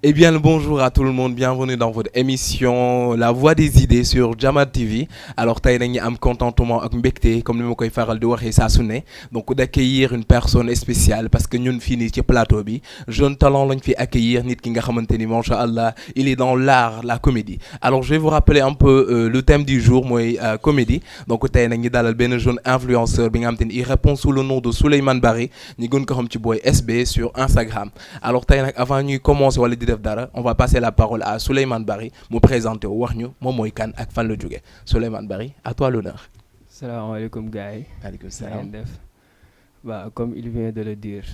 Eh bien, le bonjour à tout le monde, bienvenue dans votre émission La Voix des idées sur Jamad TV. Alors tey dañuy am contentement ak mbégte comme ni ma koy faral di waxee saa su ne donc d'accueillir une personne spéciale parce que ñun fii nii ci plateau bi jeune talent lañ fi accueillir nit ki nga xamante ni macha allah il est dans l'art la comédie. Alors je vais vous rappeler un peu le thème du jour mooy comédie donc tey nag ñu dalal benn jeune influenceur bi nga xamante ni il répond sous le nom de Souleymane Bari ñu gën ko xam ci booy SB sur Instagram. Alors tey nag avant ñuy commencer wala di def dara on va passer la parole à Souleymane Bari mu présenter wu wax ñu moom mooy kan ak fan la jóge Souleymane Bari à toi l'honneur. salaamaaleykum gars yi. Waaleykum na salaam. ngeen def comme il vient de le dire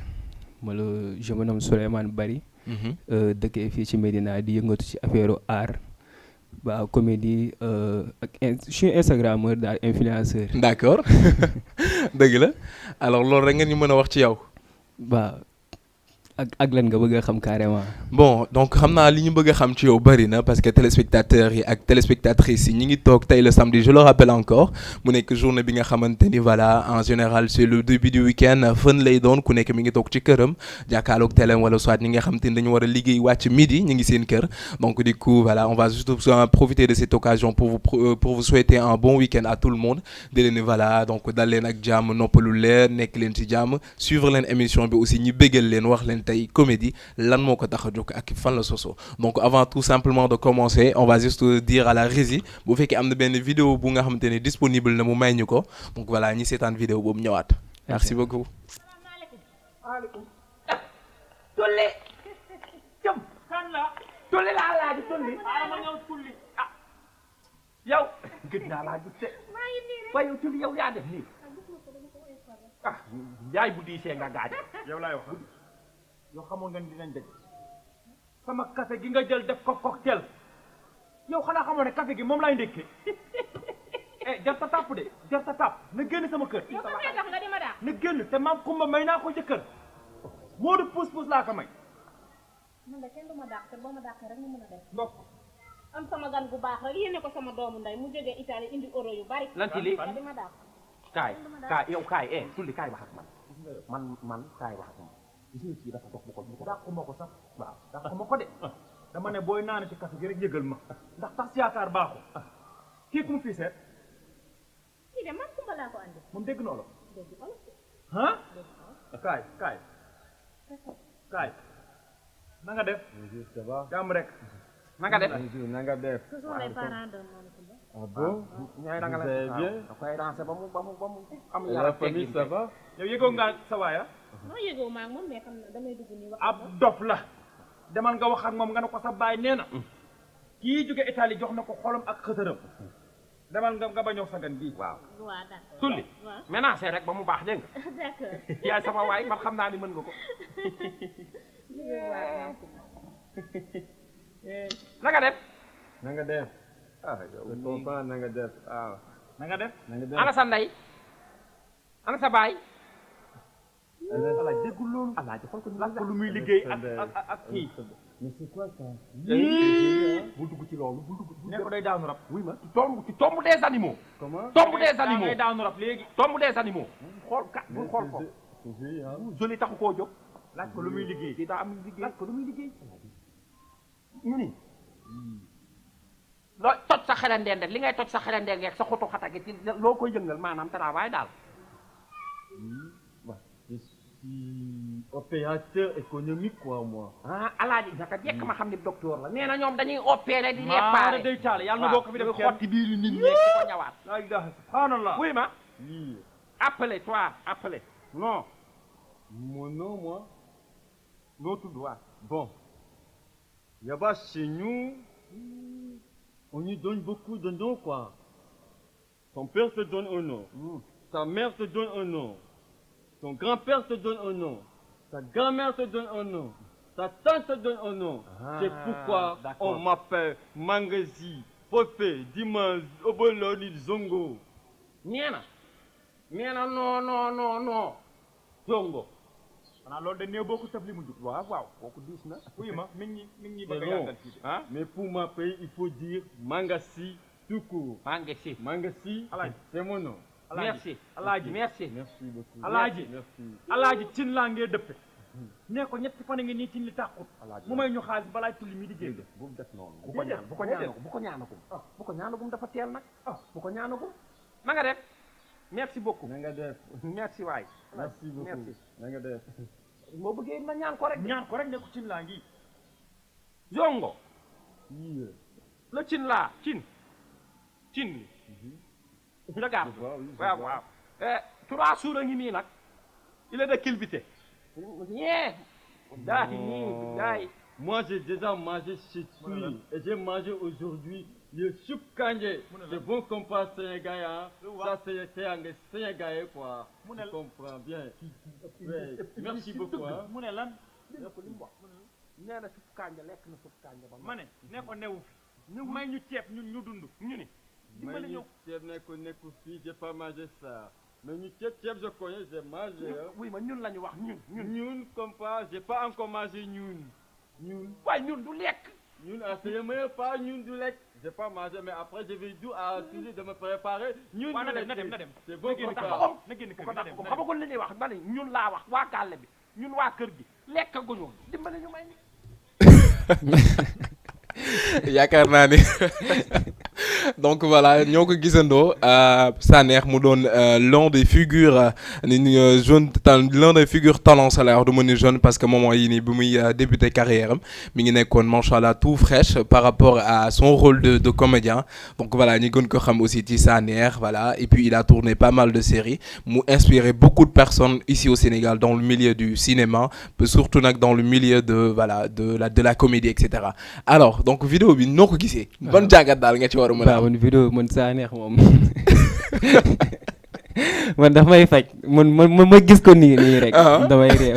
je me nomme Souleymane Bari. dëkkee fii ci Médina di yëngatu ci affaire art comédie ak je suis Instagrammeur daal influenceur. D'accord dëgg la alors loolu rek ngeen ñu mën a wax ci yow. ak lan nga bëgg a xam carrément. Bon donc xam naa li ñu bëgg a xam ci yow bëri na parce que téléspectateurs yi ak téléspectatrices yi ñu ngi toog tey le samedi je le rappelle encore mu nekk journée bi nga xamante ni voilà en général c'est le début du week-end fën lay doon ku nekk mi ngi toog ci këram jàkkaarloog télé wala soit ñi nga xamante ni dañu war a liggéey wàcc midi ñu ngi seen kër donc du coup voilà on va juste profiter de cette occasion pour vous souhaiter un bon week-end à tout le monde di leen ni voilà donc dal leen ak jàmm noppalu leen nekk leen ci jàmm suivre leen émission bi aussi ñi bégal leen wax leen tey comédie lan moo ko tax a jóg ak fan la soso donc avant tout simplement de commencer on va juste dire à la régie bu fekkee am na benn vidéo bu nga xamante ne disponible na mu may ñu ko donc voilà ñi seetaan vidéo boobu ñëwaat merci beaucoup. Waaleykum. Tolle. Jëm. Kan la. Tolle laa laaj Tolle. Ma ñëw Tulli. Ah. Yow. Gëj naa laa gis de. Waaye yow Tulli yow yaa def nii. Ah, yaay bu diisee nga gaaj. Yow laay wax. Yow xamoon nga ni dinañ dëgg. Sama café gi nga jël def ko cocktail. Yow xanaa xamoon ne café gi moom laay ndekkee. Jarta tàpp de jarta tàpp na génn sama kër. yow ka fay tax nga di ma daax. na génn te maam Kumba may naa ko jëkkër moo du puus laa ko may. man de kenn du ma daax te boo ma daaxee rek mu mën a def. ndox am sama gan bu baax rek yéene ko sama doomu ndey mu jógee Italie indi euro yu bari. lan ci lii nga di ma daax. kaay yow kaay Tulli kaay wax ak man kaay wax ak man gis nga kii dafa dox bu ko dàquma ko sax waaw dàquma ko de dama ne booy naan ci café gi rek yëgal ma ndax tax yaakaar baaxul kii ku mu fii seet kii de man Kumba laa ko andi. moom dégg na olof dégg olof de. ah kaay na nga def Ça va? jàmm rek na nga def Bonjour, nanga def. ce sont les parents de mon Kumba. Ah bon? ñooy da nga Vous la allez bien? da koy danser ba mu am Et yàlla la famille, ça va? yow yëgoo nga sa waaya non yëgoo maa ngi moom mais xam na damay dugg nii wax. ab dof la demal nga wax ak moom nga ne ko sa baay nee na kii jóge Italie jox na ko xolam ak xëtëram demal nga bañoo sa gan bii waaw waaw d'accord. Tulli waaw ménagé rek ba mu baax dégg nga d'accord. yaay sama waay man xam naa ni mën nga ko na nga def Nanga def. Ah, je comprends, nanga def. Ah, na nga def nanga def. ana sa ndey ana sa baay Ana- alaaj déggul loolu alaaj xool ko laaj ko lu muy liggéey ak kii Mais c'est quoi ça? bul dugg ci loolu bul dugg ne ko day daanu rab wuy ma ci tombe des animaux Comment? tombe des animaux day daanu rab léegi tombe des animaux xool kat bul xool ko C'est joli, hein? joli taxu koo jóg laaj ko lu muy liggéey kii daa am liggéey laaj ko lu muy liggéey ñu ni loo toj sa xelendeen rek li ngay toj sa xelendeen rek sa xutu xatagi ci loo koy yëngal maanaam travail daal Bah, je suis opérateur économique, quoi, moi. ah alaaji naka jekk ma xam ni docteur la nee na ñoom dañuy opérer di maara réparer day taale yàlla na bokk fi def waaw xotti biiru nit ñi di ko ñawaat la ilaha subhanallah oui ma Oui. appelez toi appelez non Mon nom, moi? noo tudd waa Bon. Là-bas, chez nous, on nous donne beaucoup de noms, quoi. Ton père te donne un nom. Ta mère te donne un nom. Ton grand-père te donne un nom. Ta grand-mère te donne un nom. Ta tante te donne un nom. C'est pourquoi d'accord. on m'appelle Mangazi, Popé, Dimanche, Oboloni, Zongo. nee na non jongo xanaa loolu de néew boo ko tëb li mu jub waaw kooku diis na wuyu ma mi ngi Mais bëgg a non. yàggal fii de ah Mais pour m'appeler, il faut dire Mangasi tout court. maa ngi si Mangasi, Alaaji. c'est mon nom. merci alaaji merci Merci beaucoup. Alaaji. Merci. alaaji cin laa ngee dëppe nee ko ñetti fan a ngi nii ci li tàqut mu may ñu xaalis balaay tulli mi di génn bu mu def noonu bu ko ñaanagum dafa teel nag bu ko ñaanagum na nga def merci beaucoup na nga def merci waay merci beaucoup na nga def moo bëggee na ñaan ko rek ne ko cin laa ngi Zongo oui le cin laa cin regarde waaw 3 jours a ngi nii nag il est de culbité ñee daay moi j'ai déjà mangé chez Tui et j'ai mangé aujourd'hui le soupe kanje c'est bon qu'on passe sénégalais ça c'est sénégalais quoi tu comprends bien merci beaucoup mu ne lan nee na suuf kanja lekk na suuf kanja ba ma ne ne ko newu fi may ñu ceeb ñun ñu dund ñu ni mais ñu ceeb nekku fii j'ai pas mangé ça mais ñu ceeb je connais j'ai mangé oui ma ñun la ñu wax ñun comme pas j'ai pas encore mangé ñun waaye ñun du lekk ñun à ce moment pas ñun du lekk j'ai pas mangé mais après je vais d'où à cuisiner de me préparer ñun na dem c'est bon na génn kër na dem ko xamagul li ñuy wax ma ne ñun laa wax waa gàlle bi ñun waa kër gi lekk guñu dimbali ñu may yaakaar naa ni donc voilà ñoo ko gisandoo Sanekh mu doon l'un des figures l'un des figures talent salaire du ma ni jeune parce que moment yi nii bi muy débuté carrière am mi ngi nekkoon machallah tout fraîche par rapport à son rôle de comédien donc voilà ñi gën ko xam aussi ci Sanekh voilà et puis il a tourné pas mal de séries mu inspiré beaucoup de personnes ici au Sénégal dans le milieu du cinéma surtout nag dans le milieu de la comédie et cetera alors donc vidéo bi noo ko gisee ban jàngat daal nga ci war a mën a man vidéo man Sanekh moom man daf may faj ma gis ko nii rek damay ree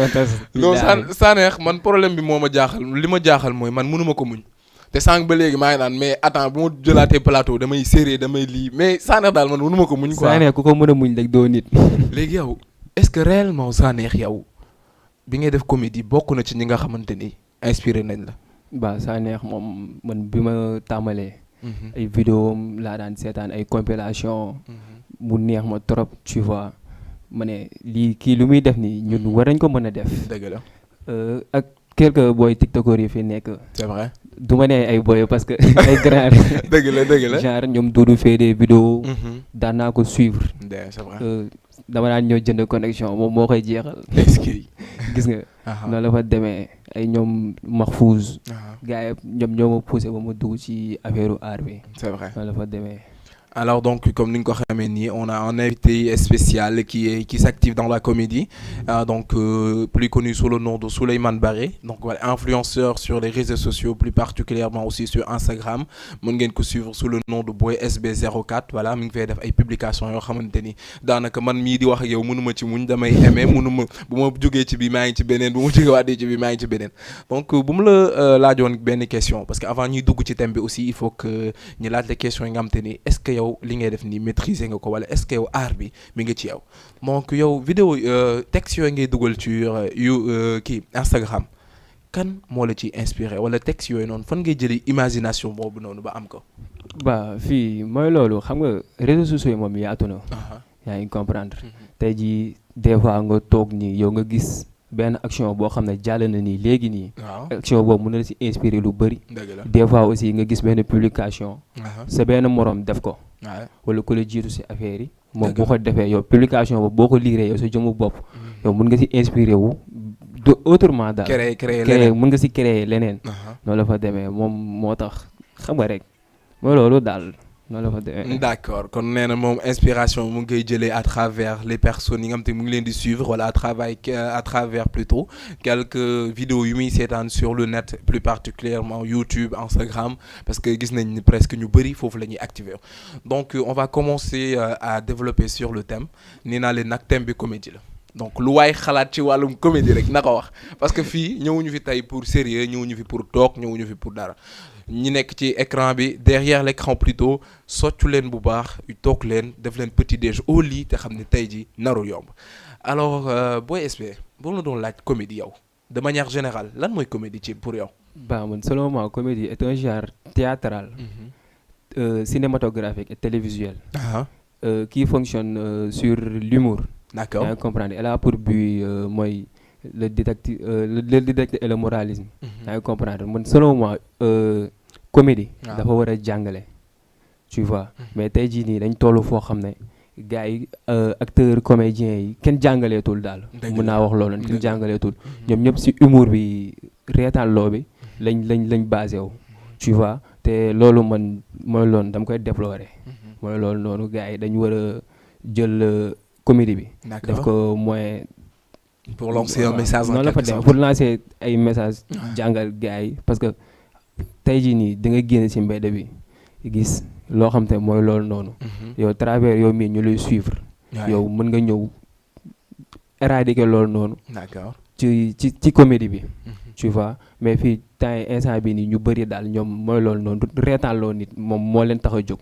non Sanekh man problème bi moo ma jaaxal li ma jaaxal mooy man mënuma ko muñ te sànq ba léegi maa ngi naan mais attends bu ma jëlaatee plateau damay série damay lii mais Sanekh daal man mënuma ko muñ quoi Sanekh ku ko mën a muñ rek doo nit léegi yow est-ce que réellement Sanekh yow bi ngay def comédie bokk na ci ñi nga xamante ni inspiré nañ la ba Sanekh moom man bi ma tàmbalee ay vidéo laa daan seetaan ay compilation mu neex ma trop tu vois ma ne lii kii lu muy def nii ñun war nañ ko mën a def dëgg la ak quelques boy tiktokers yi fi nekk c'est vrai du ma ne ay boy parce que ay grand dëgg la genre ñoom Doudou fait des vidéos daan naa ko suivre c'est vrai dama daan ñëw jënd connexion moom moo koy jeexal est-ce que gis nga noonu la fa demee ay ñoom Mahfouz gars yi ñoom ñoo ma poussé ba ma dugg ci affaire art bi c'est vrai noonu la fa demee alors donc comme ni nga ko xamee nii on a un invité spécial qui s'active dans la comédie donc plus connu sous le nom de Souleymane Barré donc voilà influenceur sur les réseaux sociaux plus particulièrement aussi sur Instagram mën ngeen ko suivre sous le nom de Boy SB04 voilà mi ngi fay def ay publications yoo xamante ni daanaka man mii di wax ak yow mënuma ci muñ damay aimer mënuma bu ma jógee ci bi maa ngi ci beneen bu ma jógee waatee ci bi maa ngi ci beneen donc bu mu la laajoon benn question parce que avant ñuy dugg ci thème bi aussi il faut que ñu laaj la question yi nga xamante ni est-ce que yow li ngay def nii maîtriser nga ko wala est-ce que yow art bi mi ngi ci yow donc yow vidéo texte yooyu ngay dugal ci kii Instagram kan moo la ci inspiré wala texte yooyu noonu fan ngay jëlee imagination boobu noonu ba am ko. ba fii mooy loolu xam nga réseaux sociaux yi moom yaatu na. yaa ngi comprendre. tey jii des fois nga toog nii yow nga gis benn action boo xam ne jàll na nii léegi nii. action boobu mën na la si inspiré lu bëri. des fois aussi nga gis benn publication. sa benn morom def ko. wala ku la jiitu si affaire yi. moom boo ko defee yow publication boobu boo ko liiree yow sa jëmu bopp. yow mën nga si inspiré wu de autrement daal. créer leneen mën nga si créer leneen. noonu la fa demee moom moo tax xam nga rek mooy loolu daal. D'accord kon nee na moom inspiration mu ngi koy jëlee à travers les personnes yi nga xam te mu ngi leen di suivre wala à travers plutôt quelques vidéos yu muy seetaan sur le net plus particulièrement YouTube Instagram parce que gis nañ presque ñu bëri foofu la ñuy activer donc on va commencer à développer sur le thème nee naa leen nag thème bi comédie la donc lu waay xalaat ci wàllum comédie rek na ko wax parce que fii ñëwuñu fi tey pour sérieux ñëwuñu fi pour toog ñëwuñu fi pour dara ñi nekk ci écran bi derrière l'écran plutôt soccu leen bu baax toog leen def leen petit déj au lit te xam ne tey ji narul yomb alors Boy SB boobu la doon laaj comédie yow de manière générale lan mooy comédie ci pour yow. Bah man selon moi comédie est un genre théâtral cinématographique et télévisuel qui fonctionne sur l'humour. D'accord. Comprendre elle a pour but mooy le didactique le didactique et le moralisme. yaa ngi comprendre man selon moi comédie. dafa war a jàngale. tu vois mais tey jii nii dañ toll foo xam ne gars yi acteurs comédiens yi kenn jàngaleetul daal. mën naa wax loolu kenn jàngaleetul. ñoom ñëpp si humour bi reetaanloo bi lañ basé wu. tu vois te loolu man mooy loolu dama koy déplorer. mooy loolu noonu gars yi dañu war a jël comédie bi. def ko moyen. pour lancer un message noonu la fa dem pour lancer ay message jàngal gars yi parce que tey jii nii da nga génn ci mbedd bi gis loo xam te mooy loolu noonu. yow travers yow mii ñu lay suivre. yow mën nga ñëw éradiquer loolu noonu. d'accord ci comédie bi. tu vois mais fii temps yi instant bi nii ñu bëri daal ñoom mooy loolu noonu reetaan loo nit moom moo leen tax a jóg.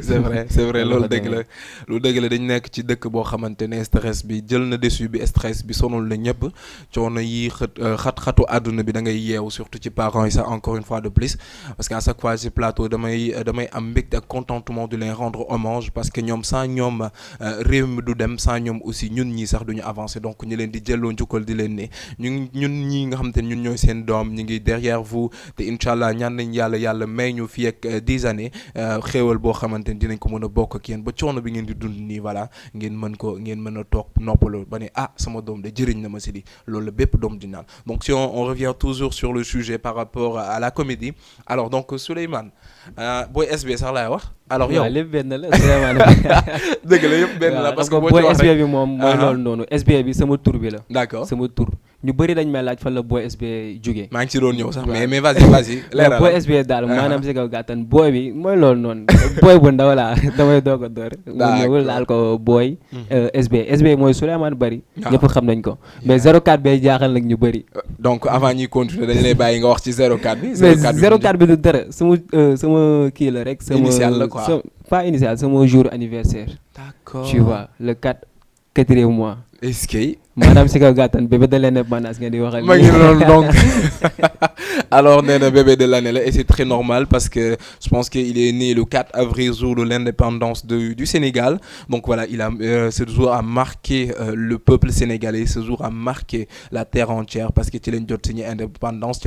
c'est vrai loolu dëgg la dañ nekk ci dëkk boo xamante ne stress bi jël na dessus bi stress bi sonal na ñëpp coono yi xatu àdduna bi da ngay yeewu surtout ci parents yi sax encore une fois de plus parce que à chaque fois ci plateau damay am mbégte ak contentement de les rendre hommage parce que ñoom sans ñoom réew mi du dem sans ñoom aussi ñun ñii sax duñu avancer donc ñu leen di jëlloo njukkal di leen ne ñun ñii nga xamante ne ñun ñooy seen doom ñu ngi derrière vous te incha allah ñaan nañ yàlla may ñu fii ak 10 années xéewal boo xamante ne dinañ ko mën a bokk ak yéen ba coono bi ngeen di dund nii voilà ngeen mën a toog noppalu ba ne sama doom de jëriñ na ma si di loolu la bépp doom di naan donc si on revient toujours sur le sujet par rapport à la comédie alors donc Souleymane Boy SB sax laay wax. alors yow lépp benn la Souleymane. dëgg la yëpp benn la parce que Boy SB bi moom mooy loolu noonu SB bi sama tur bi la. d'accord sama tur. ñu bëri dañ may laaj fan la Boy SB jógee. maa ngi ci doon ñëw sax mais vas-y leeral Boy SB daal maanaam si kaw gàttan booy bi mooy loolu noonu booy bu ndaw laa damay doog a door mu ñëw laal ko Boy SB mooy Souleymane Bari ñëpp xam nañ ko mais 04 bee jaaxal nag ñu bëri donc avant ñuy continuer dañ lay bàyyi nga wax ci 04 bi mais 04 bi du dara sama kii la rek sama initial la quoi pas initial sama jour anniversaire d'accord tu vois le 4e mois est-ce que maanaam si kaw gàttan bébé de l'indépendance ngeen di waxal. ma ngi noonu donc alors nee na bébé de l'année la et c'est très normal parce que je pense qu'il est né le 4 avril jour de l'indépendance du Sénégal donc voilà ce jour a marqué le peuple sénégalais ce jour a marqué la terre entière parce que ci lañ jot suñu indépendance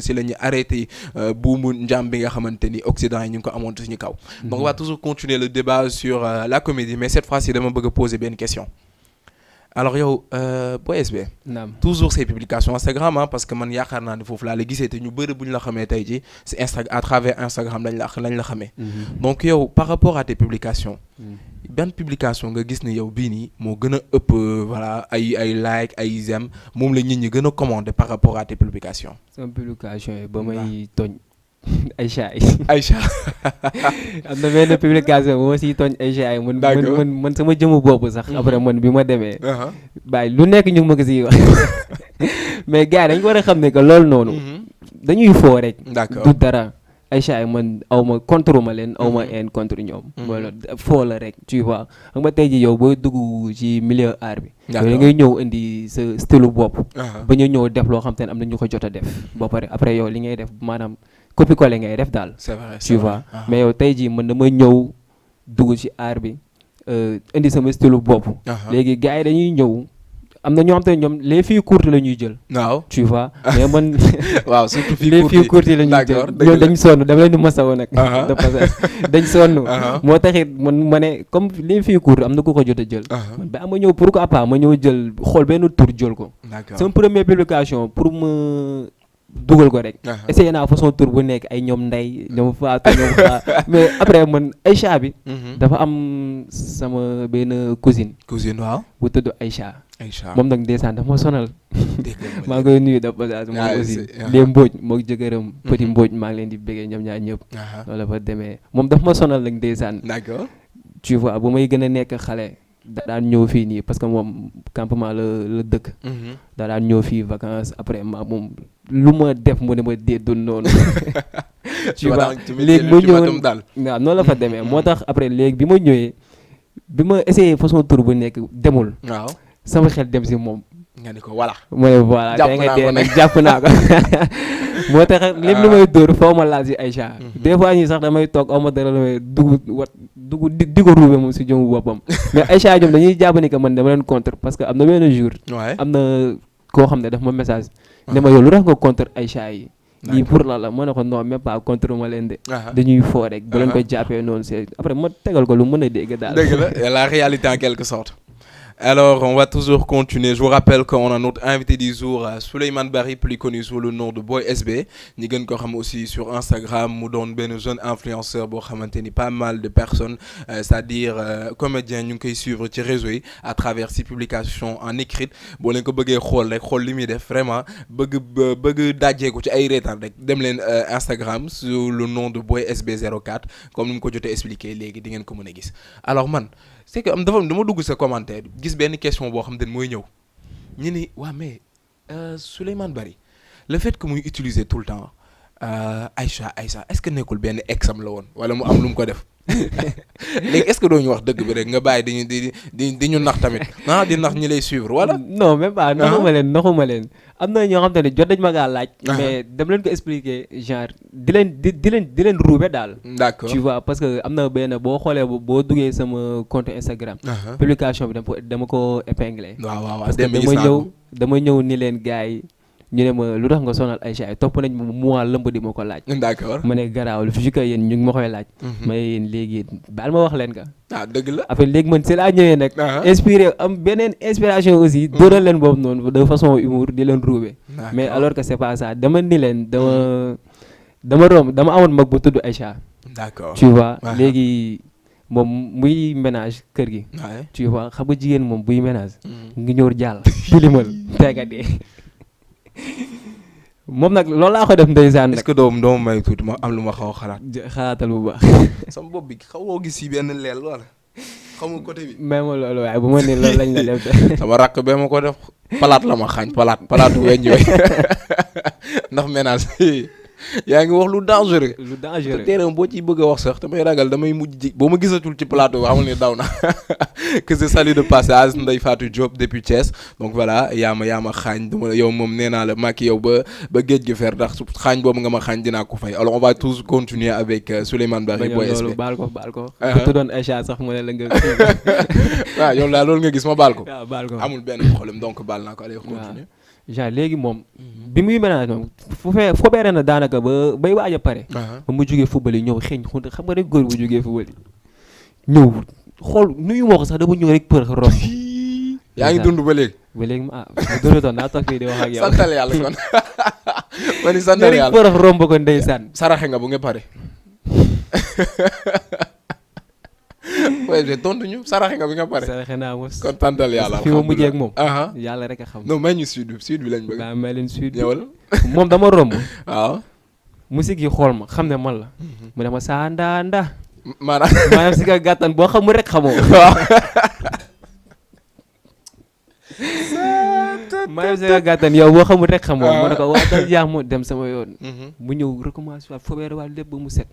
ci lañu arrêté buumu njàm bi nga xamante ni Occident yi ñu ngi ko amoon suñu kaw. donc on va toujours continuer le débat sur la comédie mais cette fois-ci dama bëgg a poser benn question. alors yow Boy SB toujours say publications Instagram parce que man yaakaar naa ne foofu laa la gisee te ñu bëri bu ñu la xamee tey ji c'est à travers Instagram lañ la xamee donc yow par rapport à tes publications ban publication nga gis ne yow bii nii moo gën a ëpp voilà ay like ay j'aime moom la nit ñi gën a commenter par rapport à tes publications sama publication yi ba may tooñ Aïcha am na benn publication bu ma siy tooñ Aïcha yi man sama jëmu bopp sax après man bi ma demee bàyyi lu nekk ñu ma ko siy wax mais gars yi dañ ko war a xam ne que loolu noonu dañuy foo rek du dara Aïcha yi man aw ma contre ma leen aw ma haine contre ñoom mooy foo la rek tu vois xam nga tey ji yow booy dugg ci milieu art bi yow da ngay ñëw indi sa style bopp ba ñu ñëw def loo xam te ne am na ñu ko jot a def ba pare après yow li ngay def maanaam copier-coller ngay def daal. c'est vrai tu vois mais yow tey jii man dama ñëw dugg ci art bi indi sama style bopp. léegi gars yi dañuy ñëw am na ñoo xam te ne ñoom les filles courtes la ñuy jël. waaw tu vois mais man. waaw surtout les filles courtes la ñuy jël ñoom dañ sonn dama leen di masawu nag. de passage dañ sonn. moo taxit man ma ne comme les filles courtes am na ku ko jot a jël. man ba ma ñëw pourquoi pas ma ñëw jël xool benn tour jël ko. d'accord sama première publication pour ma. dugal ko rek essayé naa façon tour bu nekk ay ñoom ndey ñoom faatu ñoom mais après man Aïcha bi dafa am sama benn cousine waaw bu tudd Aïcha moom nag ndeysaan dafa ma sonal maa ngi koy nuyu da passage moom aussi les Mbodj mook jëkkëram Petit Mbodj maa ngi leen di béggee ñoom ñaar ñëpp loolu la fa demee moom dafa ma sonal nag ndeysaan d'accord tu vois bu may gën a nekk xale da daan ñëw fii nii parce que moom campement la dëkk da daan ñëw fii vacances après moom lu ma def mu ne ma déedul noonu tu vois léegi mu ñëwoon waaw noonu la fa demee moo tax après léegi bi ma ñëwee bi ma essayé façon tour bu nekk demul waaw sama xel dem si moom nga ni ko voilà mu ne voilà tey nga dee nag jàpp naa ko moo tax lépp lu may dóor foo ma laal si Aïcha des fois ñi sax damay toog aw ma dara la may dugg di ko ruube moom si jëmu boppam mais Aïcha ñoom dañuy jàpp ni que man dama leen contre parce que am na benn jour am na koo xam ne daf ma message ne ma yow lu tax nga contre Aïcha yi lii pour la ma ne ko non même pas contre ma leen de dañuy foo rek bu leen ko jàppee noonu c'est après ma tegal ko lu mën a dégg daal dëgg la la réalité en quelque sorte. Alors, on va toujours continuer. Je vous rappelle qu'on a notre invité du jour, Souleymane Bari, plus connu sous le nom de Boy SB. Nous avons aussi sur Instagram, nous donne un jeune influenceur, pas mal de personnes, c'est-à-dire comédiens, nous qui suivre sur les réseaux à travers ses publications en écrit. Bon, nous avons vraiment, Instagram sous le nom de Boy SB04, comme nous avons expliqué. Alors, man, c'est que dama dugg sa commentaire gis benn question boo xam ne mooy ñëw ñu ni waa mais Souleymane Bari le fait que muy utiliser tout le temps Aïcha est-ce que nekkul benn exam la woon wala mu am lu mu ko def léegi est-ce que doo ñu wax dëgg bi rek nga bàyyi di ñu nax tamit di nax ñi lay suivre wala. non même pas naxuma leen am na ñoo xam te ne jot nañ ma gaa laaj. mais dama leen ko expliquer genre di leen ruube daal. d'accord tu vois parce que am na benn boo xoolee boo duggee sama compte Instagram. publication bi dama ko épinglé. waaw parce que dama ñëw ni leen gars yi ñu ne ma lu tax nga sonal Aïcha yi topp nañ ma mois lëmb di ma ko laaj. d'accord ma ne garaaw lu fi yéen ñu ngi ma koy laaj. ma ne yéen léegi baal ma wax leen ka. dëgg la. après léegi man si laa ñëwee nag. inspiré am beneen inspiration aussi. dóoral leen boobu noonu de façon humour di leen ruube. mais alors que c'est pas ça dama ni leen dama amoon mag bu tudd Aïcha. d'accord tu vois léegi moom muy ménage kër gi. tu vois xam nga jigéen moom buy ménage. ngi ñëw jàll tilimal tegatee. moom nag loolu laa ko def ndeysaan nag. est-ce que doo may tuuti ma am lu ma xaw a xalaatal bu baax. sama bopp bi xawoo gis si benn leel wala xamu côté bi. may ma loolu waaye bu ma nee loolu lañ la def de. sama rakk bee ma ko def palaat la ma xaañ palaatu weñ yooyu ndax ménage yaa ngi wax lu dangereux. te teeram boo ciy bëgg a wax sax damay ragal damay mujj boo ma gisatul ci plateau bi xamal ni daw na que je salue de passage Ndeye Fatou Diop depuis Thiès donc voilà yaa ma xaañ dama yow moom nee naa la màkki yow ba géej gi fer ndax xaañ boobu nga ma xaañ dinaa ko fay alors on va tous continuer avec Souleymane Bari Boy SB. baal ko ku tuddoon Aïcha sax mu ne la nga. waaw yow laa loolu nga gis ma baal ko. waaw baal ko amul benn problème donc baal naa ko allez continuer. genre léegi moom bi muy ménage moom fobeere na daanaka ba bay waaj a pare ba mu jógee football yi ñëw xeeñ xam nga rek góor bu jógee football yi ñëw xool nuyu moo ko sax dama ñëw rek për romb. yaa ngi dund ba léegi mu dund toon naa toog fii di wax ak yow. santal yàlla kon ma ni santal yàlla për romb ko ndeysaan. saraxe nga bu nga pare ouais tontu ñu saraxe nga bi nga pare. saraxe naa mos. kon tantal yàlla fi ma mujjee ak moom. yàlla rek a xam. non may ñu sud bi lañ bëgg. waaw may leen sud bi ñëwal. moom dama romb. waaw. musique yi xool ma xam ne man la. mu ne ma saa ndaa. maanaam si ka gàttan boo xamul rek xamoo. waaw. maanaam si ka gàttan yow boo xamul rek xamoo. ma ne ko waa dal jaax mu dem sama yoon. mu ñëw recommencé waat fobeere waat lépp ba mu set.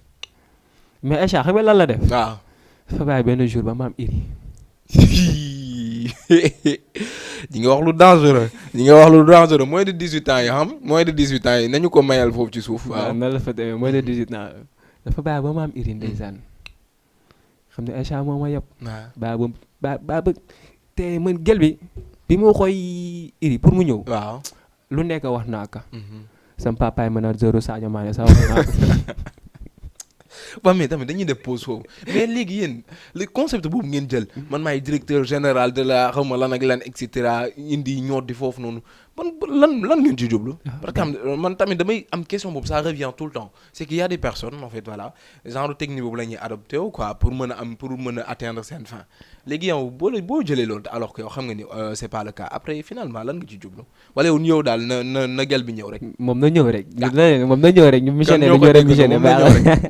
mais Aïcha xam nga lan la def. waaw. fa bàyyi benn jour ba ma am iri. ñi nga wax lu dangereux moins de 18 ans yi xam moins de 18 ans yi nañu ko mayal foofu ci suuf. waaw nan la fa demee moins de 18 ans dafa bàyyi ba ma am iri ndeysaan xam ne Aïcha moo ma yab. waaw ba te man gel bi mu xooy iri pour mu ñëw. waaw lu nekk wax naa ko. sama papaay manager Sadio Mané sax wax naa ko. waaw mais tamit dañuy def pause foofu mais léegi yéen le concept boobu ngeen jël man maay directeur général de la xaw ma lan ak lan et cetera indi ñoor di foofu noonu lan ngeen ci jublu. parce que man tamit damay am question boobu ça revient tout le temps c'est qu'il y a des personnes en fait voilà genre technique boobu la ñuy adopté wu quoi pour mën a atteindre seen fin léegi yow boo jëlee loolu alors que yow xam nga ni c'est pas le cas après finalement lan nga ci jublu wala yow ñëw daal na gel bi ñëw rek. moom na ñëw rek. ñu missionné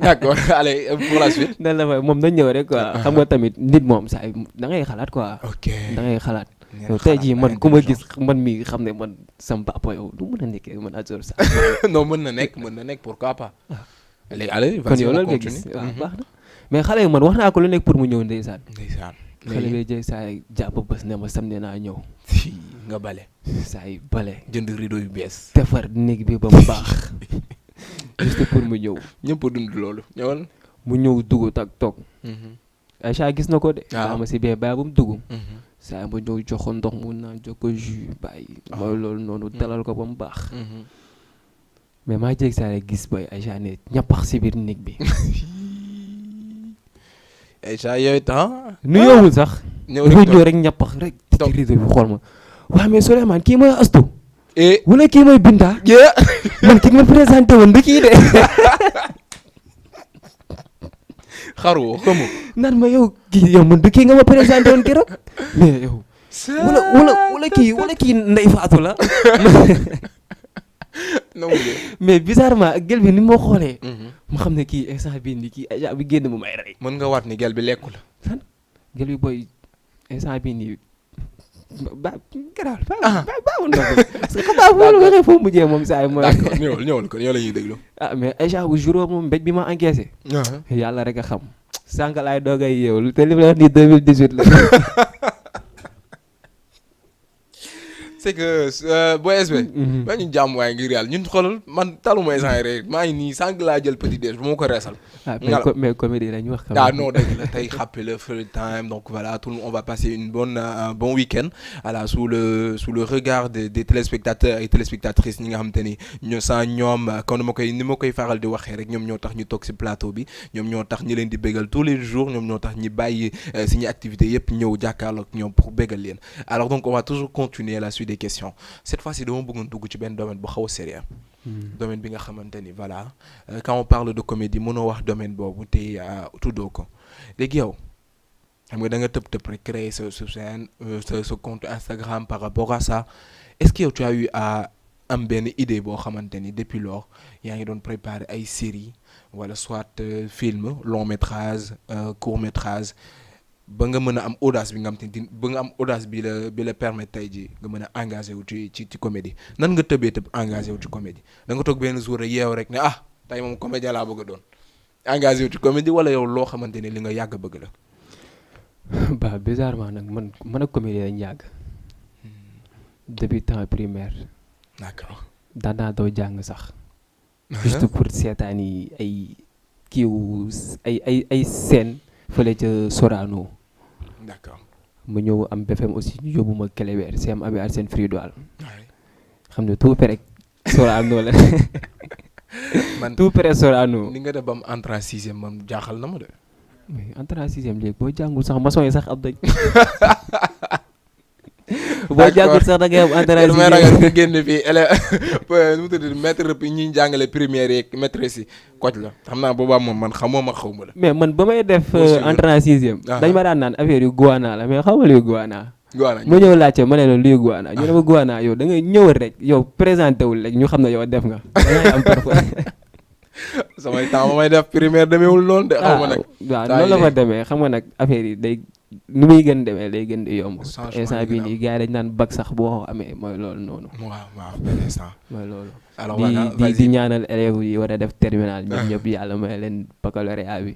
d'accord allez pour la suite. nan la fa moom na ñëw rek quoi xam nga tamit nit moom saa da ngay xalaat quoi. ok da ngay xalaat. yow tey jii man ku ma gis man mi xam ne man sama papa yow du mën a nekkee man Azor sax. non mën na nekk pourquoi pas. allez kon yow loolu nga gis waaw baax na mais xale yi man wax naa ko lu nekk pour mu ñëw ndeysaan. xale bi jëy saa yi jàpp bés ne ma samedi naa ñëw. nga bale. saa yi bale. jënd rideau yu bees. defar néeg bi ba mu baax. juste pour mu ñëw. ñëpp a dund loolu ñëwal. mu ñëw dugg toog. Aïcha gis na ko de. waaw ma si bee baa bu mu dugg. saa ba ñëw jox ko ndox mu naan jox ko jus bàyyi mooy loolu noonu dalal ko ba mu baax mais maa jég saa rek gis boy Aïcha ne ñappax si biir néeg bi Aïcha yooyu temps nu yoowul sax ñëw dafay ñëw rek ñappax rek ci rideau bi xool ma waaw mais Souleymane kii mooy Astou wala kii mooy Binta man ki ma présenté woon du kii de xaru xamu naan ma yow kii yow man du kii nga ma présenté woon keroog mais yow wala kii Ndeye Fatou la mais bizarrement ak gel bi ni ma xoolee ma xam ne kii instant bii nii kii Aïcha bi génn mu may rey mën nga waat ni gel bi lekku la gel bi booy instant bii nii ba garaal baawoon na ko parce que xam naa boo waxee foofu mujjee moom saa yi mooy d'accord ñëwal kon yow la ñuy déglu mais Aïcha bu jour moom mbéj bi ma encaissé yàlla rek a xam sànq laay doogay yeewul te li ma wax nii 2018 la c'est que booy SB ba ñu jàmm waaye ngir yàlla ñun xoolal man taluma instant rek maa ngi nii sànq laa jël petit déj bu ma ko reesal mais comédie la ñu wax non dëgg la tey xàppe le free time donc voilà tout le monde on va passer un bon week-end voilà sous le regard des téléspectateurs et téléspectatrices ñi nga xam te ni ñoo sans ñoom comme ni ma koy faral di waxee rek ñoom ñoo tax ñu toog ci plateau bi ñoom ñoo tax ñi leen di bégal tous les jours ñoom ñoo tax ñi bàyyi suñu activités yëpp ñëw jàkkaarloog ñoom pour bégal leen alors donc on va toujours continuer la suite des questions cette fois-ci dama bëggoon dugg ci benn domaine bu xaw a sérieux domaine bi nga xamante ni voilà quand on parle de comédie mënoo wax domaine boobu te tuddoo ko léegi yow xam nga da nga tëb rek créer sa chaîne sa compte Instagram par rapport à ça est-ce que yow tu as eu à am benn idée boo xamante ni depuis lors yaa ngi doon préparer ay séries wala soit film long métrage court métrage ba nga mën a am audace bi nga xam te ba nga am audace bi la permettre tey ji nga mën a engagé wu ci comédie nan nga tëb engagé wu ci comédie da nga toog benn jour rek yeew rek ne tey moom comédien laa bëgg a doon engagé wu ci comédie wala yow loo xamante ne li nga yàgg bëgg la. bah bizarrement nag man ak comédie lañ yàgg depuis temps primaire. d'accord daan naa doo jàng sax. juste pour seetaan yi ay kiiw ay scène fële ca Sorano. d'accord mu ñëw am BFM aussi ñu yóbbu ma Kélébert CM Abi Arsène Fridoal xam ne tout près Sorano la man tout près Sorano. ni nga def ba am entrée en sixième man jaaxal na ma de. mais entrée en sixième léegi boo jàngul sax maçon yi sax ab dañ. boo jàngul sax da ngay am entrée en sixième. ragal nga génn fii nu mu tudd maître ñi jàngale primaire yeeg maîtresse yi koc la xam naa boobaa moom man xaw ma la. mais man ba may def entrée en sixième. dañ ma daan naan affaire yu guana la mais xaw ma luy guana. ma ñëw laajte ma ne la luy guana ñu ne ma guana yow da ngay ñëwal rek yow présenté wul rek ñu xam ne yow def nga. da ngay am parfois. samay temps ba may def primaire demeewul noonu de. xaw ma nag waaw noonu la fa demee xam nga nag affaire yi day nu muy gën demee day gën di yomb. instant bii nii gars yi dañ naan bac sax boo amee mooy loolu noonu. waaw benn instant. mooy loolu. alors di ñaanal élèves yi war a def terminal ñoom ñëpp yàlla may leen baccalauréat bi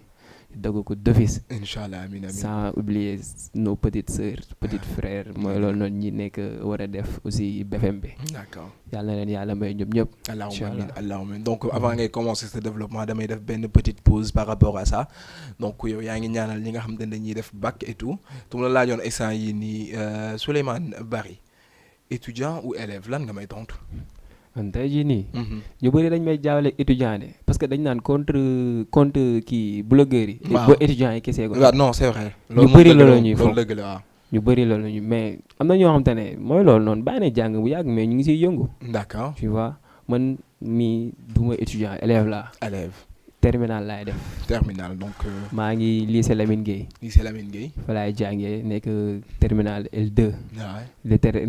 dagg ko d'office. incha allah amiin amiin sans oublier nos petites sœurs petits frères mooy loolu noonu ñi nekk war a def aussi BFM bi. d'accord yàlla na leen yàlla may ñoom ñëpp. allahumma donc avant ngay commencer ce développement damay def benn petite pause par rapport à ça donc yow yaa ngi ñaanal ñi nga xam ne dañuy def bac et tout tu la laajoon instant yii nii Souleymane Bary étudiant ou élève lan nga may tontu. man tey jii nii. ñu bëri dañ may jaawale étudiant de parce que dañ naan contre kii blogueurs yi. waaw boo étudiant yi kese ko. waaw non c'est vrai. ñu bëri loolu ñuy loolu dëgg la waaw. ñu bëri loolu ñu mais am na ñoo xam te ne mooy loolu noonu bàyyi na jàng bu yàgg mais ñu ngi siy yëngu. d'accord tu vois man mii du ma étudiant élève laa. élève. terminal laay def. terminal donc. maa ngi lycée Lamine Gueye. lycée Lamine Gueye. fa laay jàngee nekk terminal L2. waaw littéraire.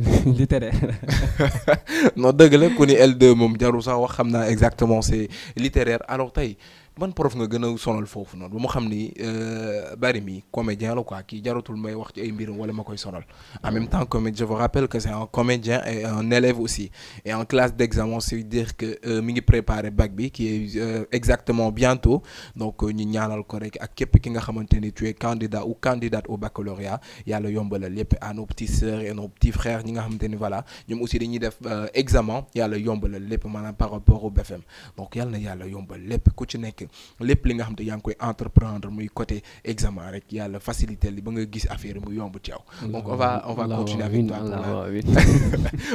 non dëgg la ku ni L2 moom jarul sax wax xam naa exactement c'est littéraire alors tey ban prof nga gën a sonal foofu noonu ba mu xam ni Bary mi comédien la quoi kii jaratul may wax ci ay mbirum wala ma koy sonal en même temps je vous rappelle que c'est un comédien et un élève aussi et en classe d'examen c'est dire que mi ngi préparer bac bi qui est exactement bientôt donc ñu ñaanal ko rek ak képp ki nga xamante ni tu es candidat ou candidate au baccalauréat yàlla yombalal lépp à nos petites sœurs et nos petits frères ñi nga xamante ni voilà ñoom aussi dañuy def examen yàlla yombalal lépp maanaam par rapport au BFM donc yàlla na yàlla yombal lépp ku ci nekk lépp li nga xam te yaa ngi koy entreprendre muy côté examen rek yàlla faciliter li ba nga gis affaire muy yomb ci yow. donc on va continuer avec toi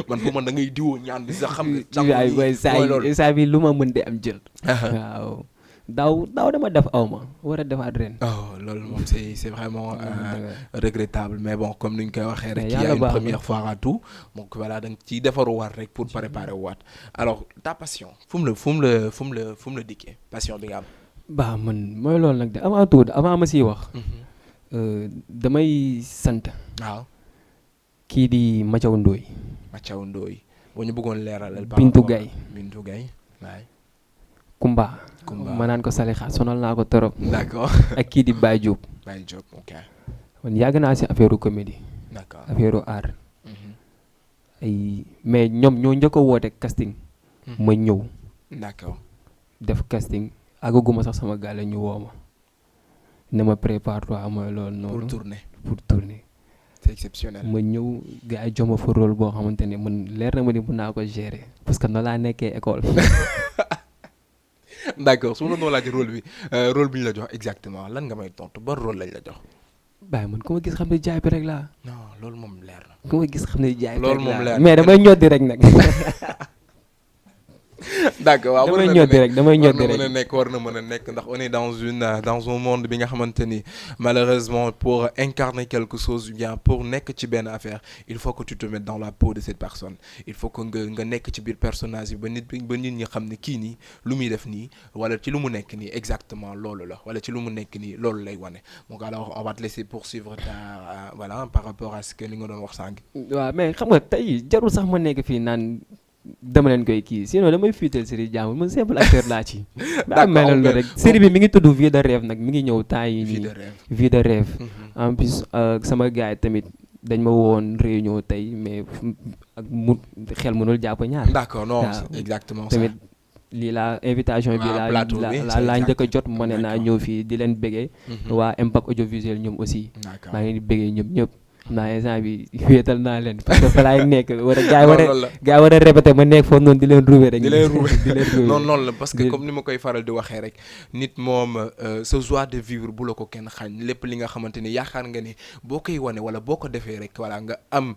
man pour man da ngay diwoo ñaan bi sax xam nga. saa bi lu ma mën de am jël. waaw daaw dama def aw ma war a defaat ren. loolu moom c'est vraiment regrettable mais bon comme ni ñu koy waxee rek. il y a une première fois à tout donc voilà da nga ciy defaruwaat rek pour préparer waat alors ta passion fu mu la dikkee passion bi nga am. ba man mooy loolu nag de avant ma siy wax. damay sant. waaw kii di Mathiaw Ndoye. Mathiaw Ndoye boo ñu bëggoon leeralal. Bintu Gaye waay. Kumba ma naan ko Salixa sonal naa ko torop. d'accord ak kii di Baye Diop. ok. man yàgg naa si affaire comédie. d'accord affaire art. mais ñoom ñoo njëkk a woote casting. ma ñëw. d'accord. def casting àggaguma sax sama gaale ñu woo ma. ne ma prépare-toi mooy loolu noonu. pour tourner. c'est exceptionnel. ma ñëw gars yi jox ma fa rôle boo xamante ne man leer na ma ni mën naa ko gérer parce que noonu laa nekkee école. d'accord su ma la noo laaj rôle bi ñu la jox exactement lan nga may tontu ban rôle lañ la jox. bàyyi man ku ma gis xam ne jaay bi rek laa. non loolu moom leer na. ku ma gis xam ne jaay bi rek laa loolu moom leer na mais damay ñoddi rek nag. d'accord waaw damay ñoddi rek war na mën a nekk ndax on est dans un monde bi nga xamante ni malheureusement pour incarner quelque chose bien pour nekk ci benn affaire il faut que tu te mettes dans la peau de cette personne il faut que nga nekk ci biir personnage bi ba nit ñi xam ne kii nii lu muy def nii wala ci lu mu nekk nii exactement loolu la wala ci lu mu nekk nii loolu lay wane donc alors on va te laisser poursuivre voilà par rapport à ce que li nga doon wax sànq. waaw mais xam nga tey jarul sax ma nekk fii naan. dama leen koy kii sinon damay fiital série jàmbur man simple acteur laa ci. daa meloon la rek série bi mi ngi tudd Vie de rêve nag mi ngi ñëw temps yi nii. Vie de rêve. En plus sama gars yi tamit dañ ma woon réunion tey mais ak xel mënul jàpp ñaar. d'accord non exactement ça. tamit lii la invitation bi laa njëkk a jot ma ne naa ñëw fii di leen bëggee. waa Impact audiovisuel ñoom aussi. maa ngi di bëggee ñoom ñëpp. xam naa instant bi wéetal naa leen parce que fa laay nekk war a war a répété ma nekk foofu noonu di leen ruube rek. noonu la parce que comme ni ma koy faral di waxee rek nit moom sa joie de vivre bu la ko kenn xañ lépp li nga xamante ni yaakaar nga ni boo koy wane wala boo ko defee rek voilà nga am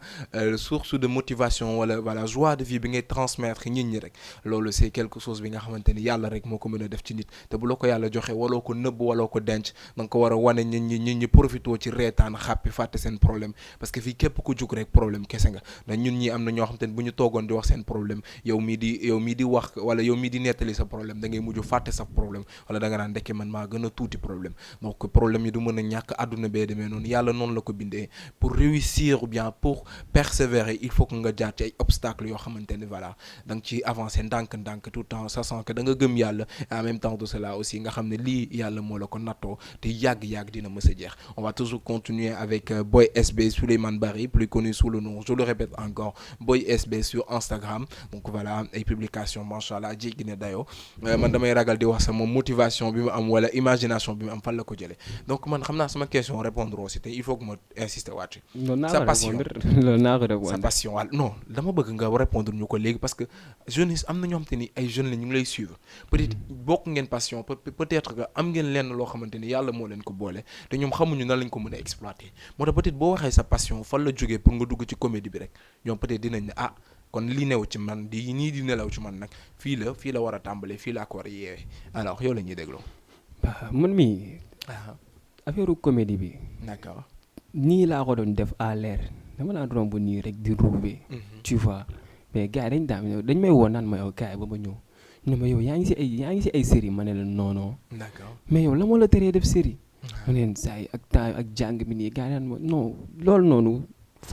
source de motivation wala voilà joie de vie bi ngay transmettre nit ñi rek loolu c'est quelque chose bi nga xamante ni yàlla rek moo ko mën a def ci nit te bu la ko yàlla joxe waloo ko nëbb waloo ko denc da nga ko war a wane nit ñi profité ci reetaan xàppi fàtte seen problème parce que fii képp ku jug rek problème kese nga ndax ñun ñi am na ñoo xam te ne bu ñu toogoon di wax seen problème yow mii di wax wala yow mii di nettali sa problème da ngay mujj fàtte sa problème wala da nga naan ndekke man maa gën a tuuti problème donc problème yi du mën a ñàkk àdduna bee demee noonu yàlla noonu la ko bindee pour réussir ou bien pour persévérer il faut que nga jaar ci ay obstacles yoo xamante ne voilà da nga ciy avancer ndànk-ndànk tout le temps sachant que da nga gëm yàlla et en même temps de cela aussi nga xam ne lii yàlla moo la ko nattoo te yàgg-yàgg dina mës a jeex on va toujours continuer avec Boy SB Souleymane Bari plus connu sous le nom je le répète encore Boy SB sur Instagram donc voilà ay publication machallah jéggi ne dayoo man damay ragal di wax sama motivation bi mu am wala imagination bi mu am fan la ko jëlee donc man xam naa sama question répondre aussi te il faut que ma insister waat ci sa passion sa passion wala non dama bëgg nga répondre ñu ko léegi parce que jeunes am na ñoo xamante ni ay jeunes la ñu ngi lay suivre peut-être bokk ngeen passion peut-être que am ngeen lenn loo xamante ni yàlla moo leen ko boole te ñoom xamuñu nan lañ ko mën a exploiter moo tax peut-être boo waxee sa passion fan la jógee pour nga dugg ci comédie bi rek ñoom peut-être dinañ ne ah kon li new ci man di nii di nelaw ci man nag fii la war a tàmbalee fii laa ko war a yeewee alors yow la ñuy dégloo. man mii affaire comédie bi. d'accord. nii laa ko doon def à l'air dama laa romb nii rek di roubé. tu vois mais gars yi dañ may woo naan ma yow kaay ba ma ñëw ne ma yow yaa ngi si ay série ma ne la non. d'accord mais yow la moo la teree def série. ma neen saa yi ak temps ak jàng bi nii gars yi naan ma non loolu noonu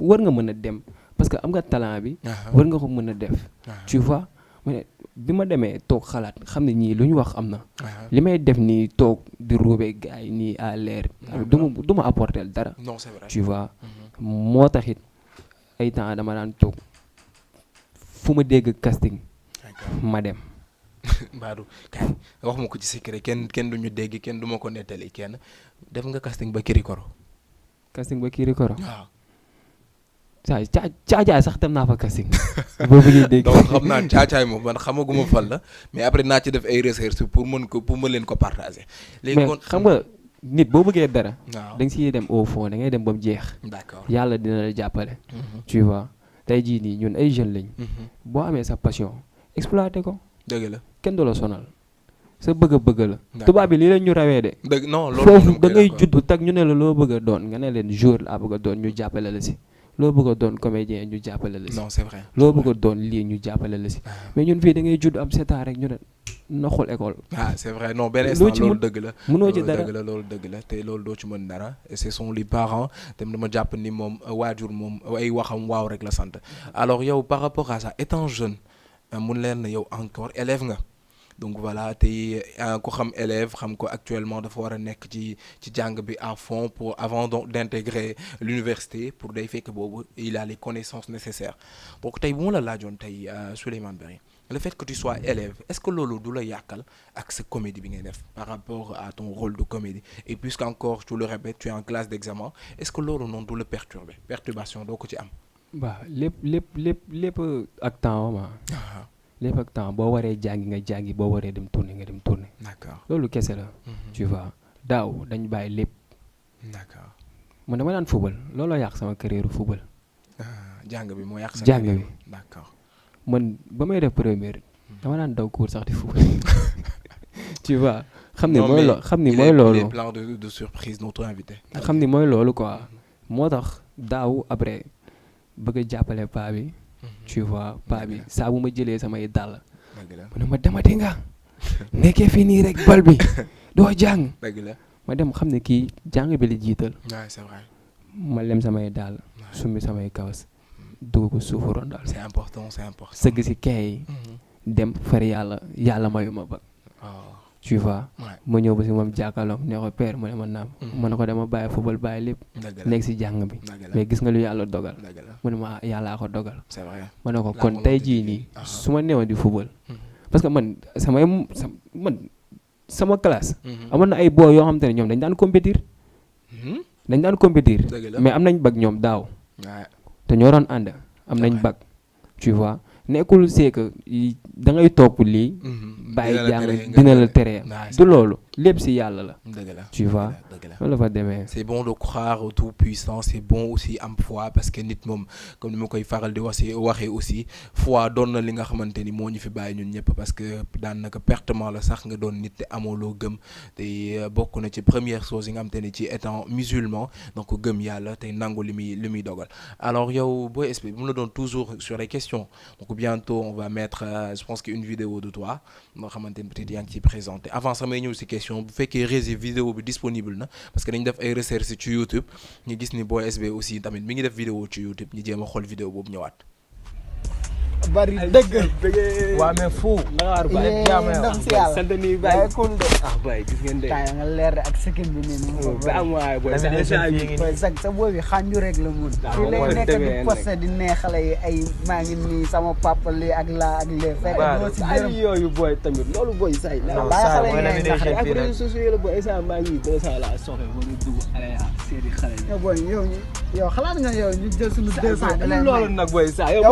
war nga mën a dem parce que am nga talent bi. war nga ko mën a def. tu vois ma ne bi ma demee toog xalaat xam ne ñii lu ñu wax am na. li may def nii toog di roubé gars yi nii à l'air. du ma apporter dara. non c'est vrai tu vois. moo taxit ay temps dama daan toog fu ma dégg casting. ma dem. Badou kay wax ma ko ci secret kenn du ñu dégg kenn du ma ko nettali kenn def nga casting ba Kirikoro. casting ba Kirikoro. waaw. saa caajaay sax dem naa fa casting boobu ñuy dégg. donc xam naa caacaay moom man xamaguma fan la mais après naa ci def ay recherche pour mën leen ko partager. léegi mais xam nga nit boo bëggee dara. waaw da nga siy dem au fond da ngay dem ba mu jeex. d'accord yàlla dina la jàppale. tu vois tey jii nii ñun ay jeunes lañ. boo amee sa passion exploité ko. dëgg la kenn du la sonal sa bëgg la. tubaab bi lii leen ñu rawee de. dëgg non loolu foofu da ngay judd tag ñu ne la loo bëgg a doon nga ne leen jour laa bëgg a doon ñu jàppale la si. loo bëgg a doon comédien ñu jàppale la si. non c'est vrai loo bëgg a doon lii ñu jàppale la si. mais ñun fii da ngay judd am seetaan rek ñu ne noxul école. c'est vrai non benn instant loolu dëgg la. mënoo ci dara loolu dëgg la te loolu doo ci mën dara et ce sont les parents te dama jàpp ni moom waajur moom ay waxam waaw rek la sant. alors yow par rapport à ça étant jeune mun leen na yow encore élève nga. donc voilà tey ku xam élève xam ko actuellement dafa war a nekk ci jàng bi à fond pour avant donc d'intégrer l'université pour day fekk boobu il a les connaissances nécessaires donc tey bu ma la laajoon tey Souleymane Barry le fait que tu sois élève est-ce que loolu du la yàqal ak sa comédie bi ngay def par rapport à ton rôle de comédie et puisqu'encore je le répète tu es en classe d'examen est-ce que loolu noonu du la perturbation doo ko ci am. waaw lépp ak temps ma. lépp ak temps boo waree jàngi nga jàngi boo waree dem tourner nga dem tourner. d'accord loolu kese la. tu vois daaw dañ bàyyi lépp. d'accord man dama daan football looloo yàq sama carrière football. jàng bi moo yàq sa jàng bi d'accord. man ba may def première dama daan daw cours sax di football. tu vois xam ni mooy loolu. il est plein de surprises notre invité. xam ni mooy loolu quoi moo tax daaw après bëgg a jàppale paa bi. tu vois paa bi saa bu ma jëlee samay dàll. mu ne ma demati nga. nekkee fii nii rek bal bi doo jàng. dëgg la ma dem xam ne kii jàng bi la jiital. waaw c'est vrai. ma lem samay dàll. summi samay kawas. dugg ko suufu rondal. c'est important. sëgg si kay dem far yàlla mayu ma ba. tu vois ma ñëw ba si moom jàkkaarloom ne ko père mu ne ma naam. ma ne ko dama bàyyi football bàyyi lépp. nekk si jàng bi. mais gis nga lu yàlla dogal. mu ne ma yàllaa ko dogal. c'est vrai ma ne ko kon tey jii nii su ma newoon di football. parce que man sama classe. amoon na ay boy yoo xam te ne ñoom dañ daan compétir. mais am nañ bac ñoom daaw. te ñoo doon ànd am nañ bac tu vois nekkul c'est que da ngay topp lii. bàyyi jàng dina la tere. du loolu lépp si yàlla la. tu vois loolu la fa demee. c'est bon de croire au tout puissant c'est bon aussi am foi parce que nit moom comme ni ma koy faral di waxee aussi foi doon na li nga xamante ni moo ñu fi bàyyi ñun ñëpp parce que daanaka pertement la sax nga doon nit te amoo loo gëm te bokk na ci première chose yi nga xamante ni ci étant musulman donc gëm yàlla te nangu li muy dogal. alors yow booy expliquer mu la doon toujours sur les questions donc bientôt on va mettre je pense qu'une vidéo de toi nga xamante ni peut-être yaa ngi ciy présenté avant sax may ñëw si question bu fekkee rési vidéo bi disponible na parce que dañu def ay recherche ci YouTube ñu gis ni Boy SB aussi tamit mi ngi def vidéo ci YouTube ñu jéem a xool vidéo boobu ñëwaat. bari dëgg waa mais fu Ndakaaru Baye ndam si yàlla sant nii Baye cool de Baye gis ngeen de taa nga leer ak sekin bi nii ba am waay boy sa booy bi xànju rek la mun fii lay nekk di posté di neexale yi ay maa ngi nii sama papa lii ak laa ak lee fekk doo si ay yooyu boy tamit loolu boy say bàyyi xale yi ngay nax ak réseaux sociaux la boy sa maa ngi 200 la soxla mo ñu dugg ala séri xale yi boy yow xalaat nga yow ñu jël suñu 200 loolu nag boy sa yow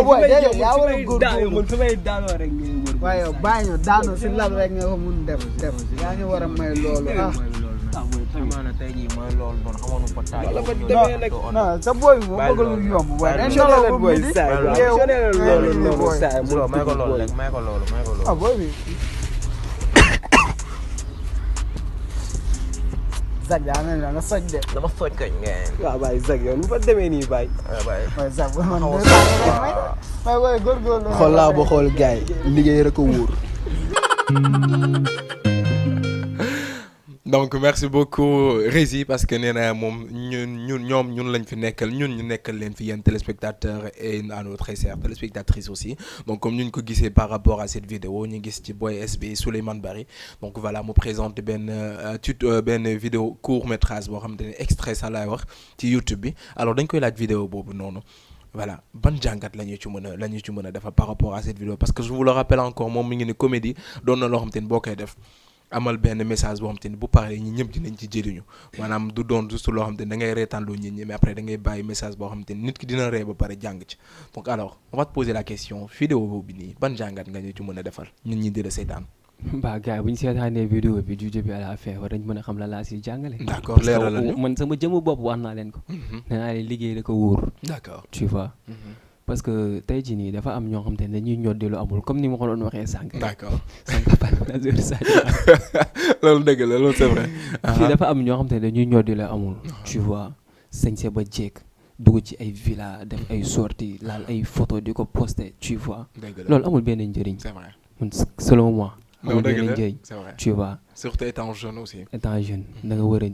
man fi may daanoo rek ngay wër. waaye yow bàyyi ñu daanoo si lal rek nga ko mun def yaa ngi war a may loolu amaana tey jii mooy loolu noonu xamoon ko taay. wala fa demee nag non sa booy bi moo bëgg lu yomb. waaye dañ doon booy saa loolu noonu saa may ko loolu rek may ko loolu. ah booy bi. Zag daa mel ni nga soj de. dama soj kañ ngeen. waaw Baye Zag yow nu fa demee nii Baye. waaye Zag man may góorgóorlu. xool laa ba xool gars yi liggéey rek a wóor. donc merci beaucoup Rési parce que nee na moom ñun lañ fi nekkal ñun ñu nekkal leen fi yéen téléspectateurs et à nos très chères téléspectatrices aussi donc comme ñu ko gisee par rapport à cette vidéo ñu gis ci Boy SB Souleymane Barry donc voilà mu présente benn vidéo court métrage boo xamante ne extrait ça laay wax ci YouTube bi alors dañ koy laaj vidéo boobu noonu voilà ban jàngat la ñu ci mën a defar par rapport à cette vidéo parce que je vous le rappelle encore moom mi ngi ni comédie doon na loo xamante ni boo koy def amal benn message boo xam te ni bu paree ñi ñëpp dinañ ci jëriñu maanaam du doon juste loo xam te ni da ngay reetaanloo nit ñi mais après da ngay bàyyi message boo xam te ni nit ki dina ree ba pare jàng ci donc alors on va te poser la question vidéo boobu nii ban jàngat nga ñu ci mën a defal ñun ñi di la seetaan. Bah gars yi bu ñu seetaanee vidéo bi du jëbi à la fin war nañ mën a xam la laa siy jàngale. D'accord leeral la man sama jëmu bopp wax naa leen ko. nee naa leen liggéey da ko wóor. D'accord tu vois. parce que tey jii nii dafa am ñoo xam te ne dañuy ñoddi lu amul comme ni ma ko doon waxee sànq. D'accord sànq partenaire Sadio. loolu dëgg la loolu c'est vrai. fii dafa am ñoo xam te ne dañuy ñoddi lu amul. tu vois sañse ba jékk dugg ci ay villa def ay sorties laal ay photo di ko poster tu vois. loolu amul benn njëriñ. c'est vrai man selon moi. non amul benn dëgg la njëriñ c'est vrai. tu vois. surtout étant jeune aussi. étant jeune da nga war a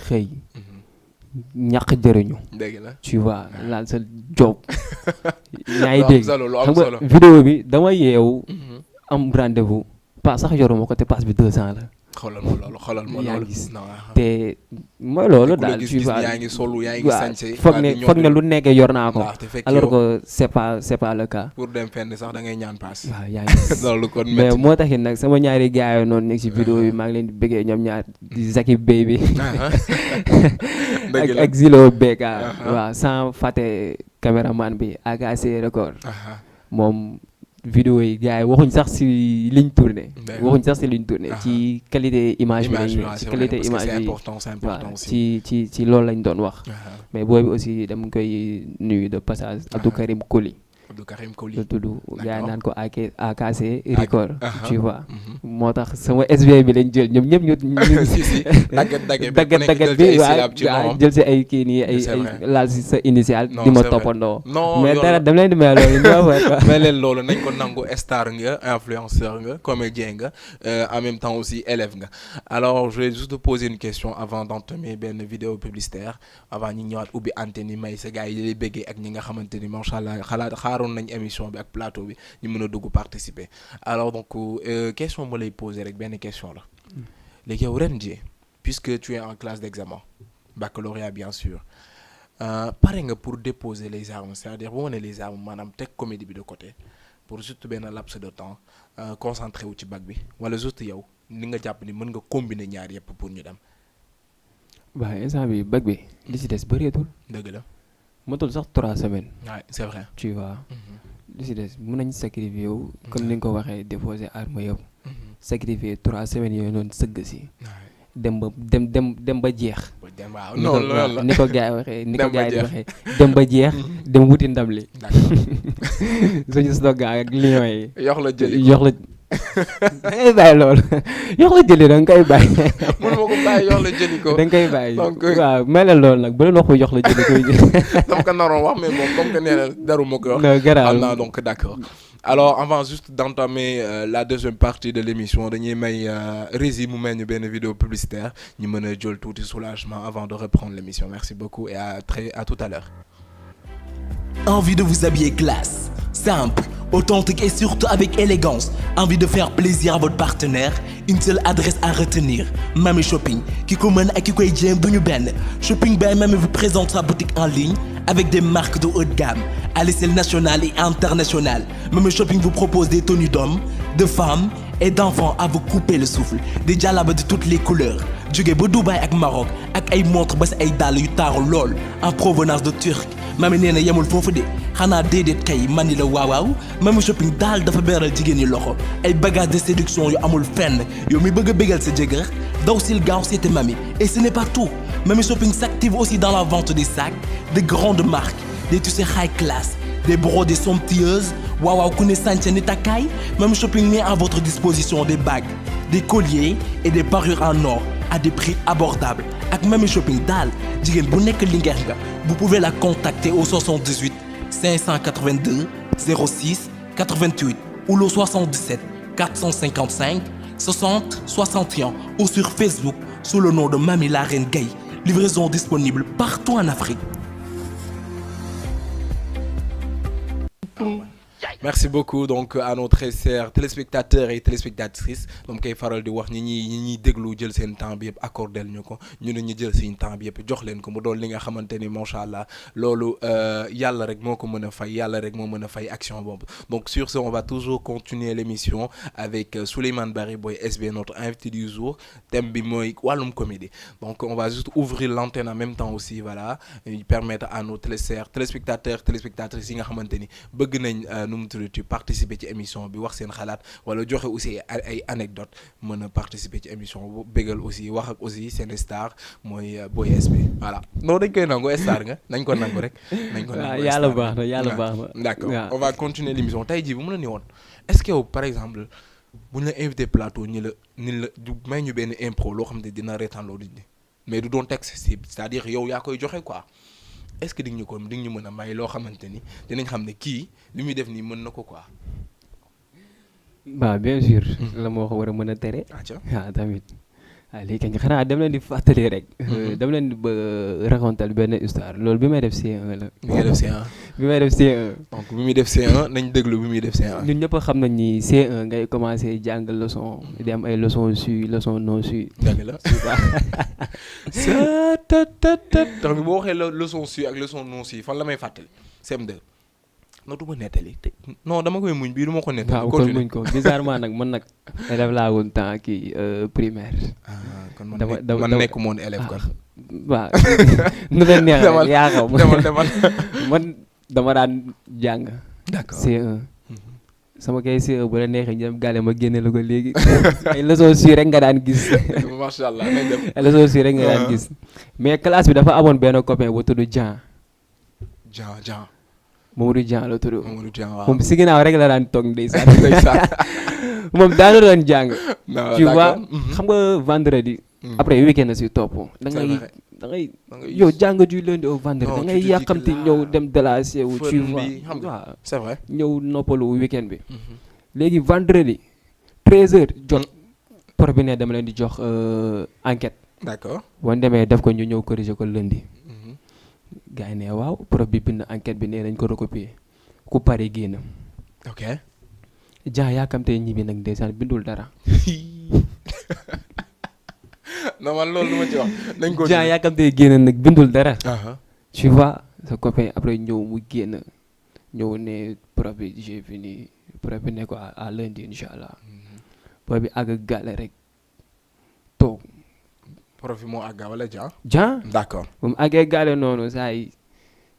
xëy. ñàkk jëriñu. dëgg la tu vois laal sa job. yaa ngi dégg lu am xam solo nga vidéo bi dama yeewu. am rendez-vous pas sax yoruma ko te passe bi 200 la. xoolal ma loolu xoolal ma yaa loolu. gis non te mooy loolu daal tu vois yaa ngi solu yaa ngi waaw sañse. foog ne lu nekkee yor naa ko. waaw te fekk alors yow que c'est pas le cas. pour dem fenn sax da ngay ñaan paas. waaw yaa ngi loolu kon mais métti. moo taxit nag sama ñaari gars yi noonu nekk ci vidéo bi maa ngi leen di bëggee ñoom ñaar di Zaki Baby dëgg la ak Zilo Beka. waaw sans fàtte caméraman bi AKC record. moom vidéo yi gars yi waxuñ sax si liñ tourné. ci qualité image bi lañ ci qualité image bi waaw ci loolu lañ doon wax. mais booy bi aussi dama koy nuyu de passage Abdou Karim Koli. Abdou Karim Koli la tudd gars yi naan ko AKC record. tu vois moo tax sama SB bi lañ jël ñoom ñëpp ñu. si si daggat bi waaw jël si ay kii nii ay laal si sa initial. di ma toppandoo. mais dara dama leen di may loolu. mais leen loolu nañ ko nangu star nga influenceur nga comédien nga en même temps aussi élève nga alors je vais juste te poser une question avant d'entamer benn vidéo publicitaire avant ñi ñëwaat ubbi antenne yi may sa gars yi lay béggee ak ñi nga xamante ni macha allah xaaroon nañ émission bi ak plateau bi ñu mën a dugg participer alors donc question ma lay poser rek benn question la léegi yow ren jii puisque tu es en classe d'examen baccalauréat bien sûr pare nga pour déposer les armes c'est-à-dire bu ma nee les armes maanaam teg comédie bi de côté pour juste benn laps de temps concentré wu ci bac bi wala juste yow ni nga jàpp ni mën nga combiner ñaar yëpp pour ñu dem. waaw instant bi bac bi li ci des bëreetul. dëgg la. matul sax 3 semaines. ouais c'est vrai. tu vois. li ci des mën nañ sacrifier wu comme ni nga ko waxee déposer arme yëpp. sacrifier 3 semaines yooyu noonu sëgg si. dem ba jeex. waaw non loolu la ni ko gars yi waxee ni ko gars yi di waxee dem ba jeex dem wuti ndam li. suñu slogan ak lion yi. yox la jëli yox la. da ngay bàyyi loolu yox la jëli da nga koy bàyyi. mun ma ko bàyyi yox la jëli ko. da nga koy bàyyi waaw mel na loolu nag bu leen waxu yox la jëli koy jël. dama ko naroon wax mais bon comme que nee na daruma ko wax. non garaaw non donc d'accord. Alors avant juste d'entamer la deuxième partie de l'émission dañuy may Rési mu mel ni benn vidéo publicitaire ñu mën a jël tuuti soulagement avant de reprendre l'émission merci beaucoup et à tout à l'heure. Envie de vous habiller classe, simple, authentique et surtout avec élégance. Envie de faire plaisir à votre partenaire? Une seule adresse à retenir, Mamy Shopping. Ki ko mën ak ki koy jéem duñu benn. Shopping by Mamy vous présente sa boutique en ligne avec des marques de haut de gamme à l'échelle nationale et internationale. Mamy Shopping vous propose des tenues d'hommes, de femmes et d'enfants à vous couper le souffle. Des djellabas de toutes les couleurs. Jóge ba Dubaï ak Maroc ak ay montres ba si ay dàll yu taaru lool en provenance de Turquie. Mamy nee na yemul foofu de xanaa déedéet kay man ni la waaw Mamy Shopping daal dafa beral jigéen ñi loxo ay bagages de séduction yu amul fenn yow mi bëgg a bégal sa jëkkër daw sil gaaw seete Mamy. Et ce n'est pas tout, Mamy Shopping s'active aussi dans la vente des sacs de grandes marques, des tissus high class, des brodés somptueuses. waaw ku ne sànce ni takkaay Mamy Shopping met à votre disposition des bagues, des colliers et des parures en or à des prix abordables. Ak Mamy Shopping daal jigéen bu nekk Linguère nga vous pouvez la contacter au 78 582 06 88 ou le 77 455 60 61 ou sur Facebook sous le nom de Mamy la Reine Gaye. Livraison disponible partout en Afrique. merci beaucoup donc à nos très chers téléspectateurs et téléspectatrices donc kay faral di wax ñi ñuy déglu jël seen temps bi yëpp accordel ñu ko ñu ne ñu jël seen temps bi yëpp jox leen ko mu doon li nga xamante ni macha allah loolu yàlla rek moo ko mën a fay yàlla rek moo mën a fay action boobu donc sur ce on va toujours continuer l'émission avec Souleymane Bary Boy SB notre invité du jour thème bi mooy wàllum comédie donc on va juste ouvrir l'antenne en même temps aussi voilà permettre à nos téléspectateurs téléspectatrices yi nga xamante ni bëgg nañ nu mu tuddati participer ci émission bi wax seen xalaat wala joxe aussi ay anecdotes mën a participer ci émission bu bégal aussi wax ak aussi seen star mooy Boy SB voilà non dañ koy nangu star nga nañ ko nangu rek. nañ ko nangu yàlla baax na yàlla baax na. d'accord on va continuer l'émission tey jii bu mu la ni woon est-ce que yow par exemple bu ñu la invité plateau ni la du may ñu benn impro loo xam ne dina reetaan loo nit ñi mais du doon texte c'est-à-dire yow yaa koy joxe quoi. est-ce que di ñu mën a may loo xamante ni dinañ xam ne kii li muy def nii mën na ko quoi. bah bien sûr. la moo ko war a mën a tere. tamit léegi kañ xanaa dem leen di fàttali rek. dem leen di ba raconter benn histoire loolu bi may def C1 la. bi may def C1. bi may def C1. donc bi muy def C1 nañ déglu bi muy def C1. ñun ñëpp xam nañ ni C1 ngay commencer jàng leçon di am ay leçon su leçon non su. dëgg la. donc boo waxee leçon su ak leçon non su fan la may fàttali CM2 non du ma nettali non dama koy muñ bii du ma ko nettali. waaw kon muñ ko bizarrement nag man nag élève laa woon temps kii primaire. kon man nekk moon élève kon. waaw nu leen neex rek yaa xam demal man dama daan jàng. d'accord C1. sama kay C1 bu la neexee ñu dem gàlle ma génne la ko léegi ay leçon su rek nga daan gis. macha allah nañ dem. ay leçon su rek nga daan gis mais classe bi dafa amoon benn copain bu tudd Jean. Mamadou Jean la tudd. Mamadou Jean waaw moom si ginnaaw rek la daan toog ndeysaan. moom daanu doon jàng. tu vois xam nga vendredi. après week-end na si topp. da ngay yow jàng du lundi au vendredi. da ngay yàqamti ñëw dem délassé wu. tu vois waaw c'est vrai. ñëw noppalu week-end bi. léegi vendredi 13h jot. prof bi ne dama leen di jox enquête. d'accord boo demee def ko ñu ñëw corriger ko lundi. gars yi ne waaw prof bi bind enquête bi nee nañ ko recopier ku pare génn. ok. Jean yaakamtee ñibbi nag ndeysaan bindul dara. non man loolu lu ma ci wax. nañ ko Jean yaakamtee génn nag bindul dara. tu vois sa copain après ñëw mu génn ñëw ne prof bi j'ai fini prof bi ne ko à lundi incha allah. prof bi àgg gàlle rek toog. prof bi moo àgga wala Jean. Jean d'accord. moom àggee gàlle noonu saa yi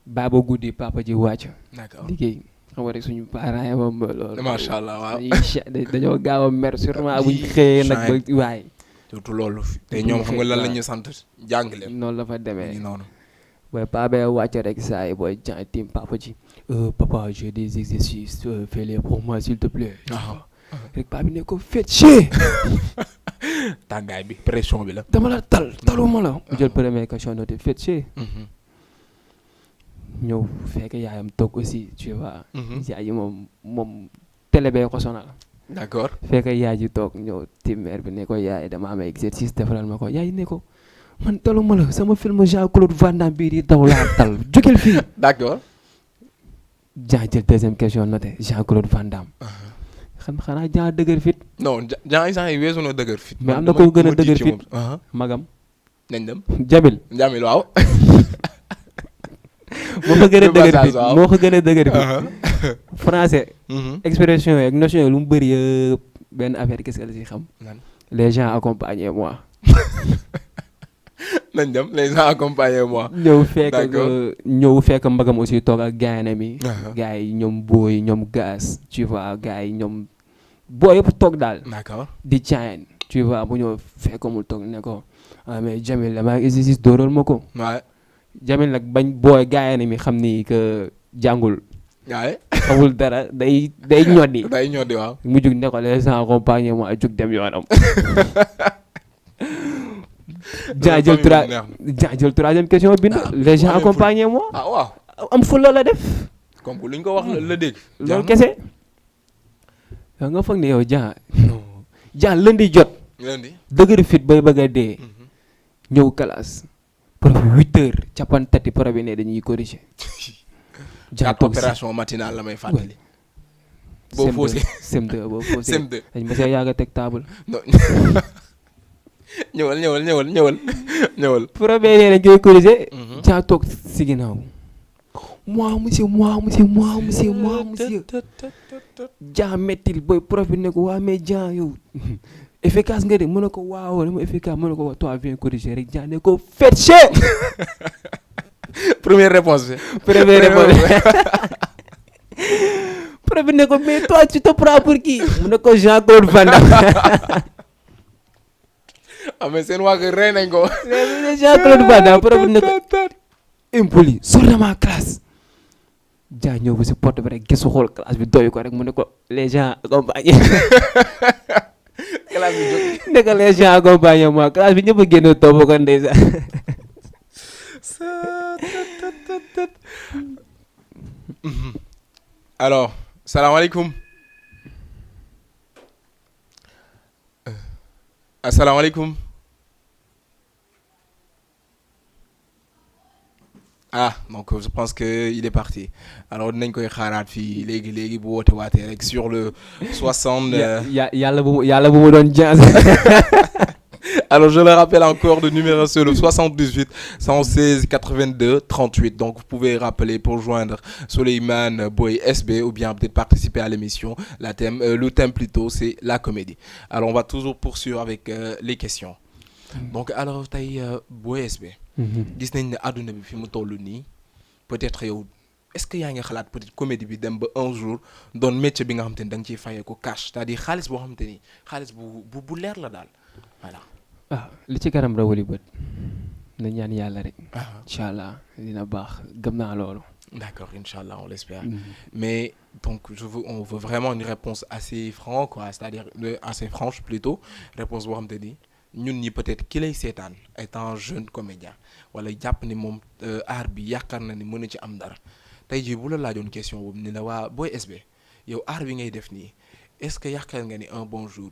baaba guddi papa ji wàcc. d'accord liggéey xam nga rek suñu parents yi moom loolu. macha allah waaw dañoo gaaw a mer surtout bu ñu xëyee nag ba waay. surtout loolu te ñoom xam nga lan la ñu sant jàng leen. noonu la fa demee noonu. booy papa wàcc rek saa yi booy Jean tim papa ji. papa j'ai des exercices fais-les pour moi s'il te plaît. rek papa bi ne ko faites chier. tàngaay bi pression bi la. dama la taluma la. mu jël première question noté faites chier. ñëw fekk yaayam toog aussi tu vois. yaay ji moom télé bee ko sonal. d'accord. fekk yaay ji toog ñëw timère bi ne ko yaay dama am exercice defaral ma ko yaay ne ko man taluma la sama film Jean-Claude Van Damme bii di daw laa tal jógel fii. d'accord. Jean jël deuxième question noté Jean-Claude Van Damme. xanaa Jean dëgër fit. non Jean yi weesu na dëgër fit. mais am na ko gën a dëgër fit. magam. nañ dem. Jamil waaw. moo ko gën a dëgër fit moo ko gën a dëgër fit. français. expression yi ak notion yi lu mu bëri yëpp benn affaire qu'est-ce que la si xam. les gens accompagnez moi. nañ dem les gens accompagnez moi. ñëw fekk mbagam aussi toog ak gaynde mi. gars yi ñoom booy ñoom gaz tu vois gars yi ñoom booy yëpp toog daal. d'accord di caayin tu vois bu ñëw fekk mu toog ne ko mais Jamil damaa exercice dóoral ma ko. waaw Jamil nag bañ booy gaynde mi xam ni que jàngul. waaye xamul dara day ñoddi. day ñoddi waaw. mu jug ne ko les gens accompagnez moi jug dem yoonam. jël troisième question bind. les gens accompagnez moi. ah waaw am fulla la def. comme que luñ ko wax la dégg. loolu kese. yow nga foog ne yow Jean lundi jot. dëgër fit bay bëgg a dee. ñëw classe. prof 8h capantati prof bi ne dañuy corriger. Jean opération matinale la may fàttali. boo faussé CM2 boo faussé. CM2 dañ ma see yàgg a teg table. non ñëwal. premier nee nañ koy corriger. Dia toog si ginnaaw. moi monsieur. Dia mettil booy prof bi ne ko waa mais Dia yow efficace nga de mën na ko waaw dama efficace mën na ko toi viens corriger rek Dia ne ko faites chier. Première réponse bi. prof bi ne ko mais toi tu te prends pour qui mu ne ko Jean-Claude Van Damme. ah mais seen waa kër rey nañ ko. mais Jean-Claude Van Damme prof bi ne ko impoli sors de ma classe. Dia ñëw ba si porte bi rek gisu xool classe bi doy ko rek mu ne ko les gens accompagnés. classe bi jóg. ne ko les gens accompagnés moi classe bi ñëpp a génn topp ko ndeysaan. alors salaamaaleykum. asalaamaaleykum. ah donc je pense que il est parti alors dinañ koy xaaraat fii léegi bu woote waatee rek sur le 60. yàlla bu mu doon Dia. Alors je le rappelle encore, le numéro c'est le 78 116 82 38. Donc vous pouvez rappeler pour joindre Souleymane Boy SB ou bien peut-être participer à l'émission. Le thème plutôt c'est la comédie. Alors on va toujours poursuivre avec les questions. Donc alors tey Boy SB. gis nañ ne àdduna bi fi mu toll nii peut-être yow est-ce que yaa ngi xalaat peut-être comédie bi dem ba un jour doon métier bi nga xam te ni da nga ciy fayee ko cash c'est-à-dire xaalis boo xam te ni xaalis bu leer la daal voilà. ah li ci kanam rawali bët na ñaan yàlla rek. incha allah dina baax gëm naa loolu. D'accord, Inch'Allah, on l'espère. Mais donc on veut vraiment une réponse assez franche, quoi, c'est-à-dire assez franche plutôt, réponse boo xam te ni ñun ñi peut-être ki lay seetaan étant jeune comédien wala jàpp ni moom art bi yaakaar na ni mën na ci am dara tey jii bu la laajoon question boobu ni la waa Boy SB yow art bi ngay def nii est-ce que yaakaar nga ni un bon jour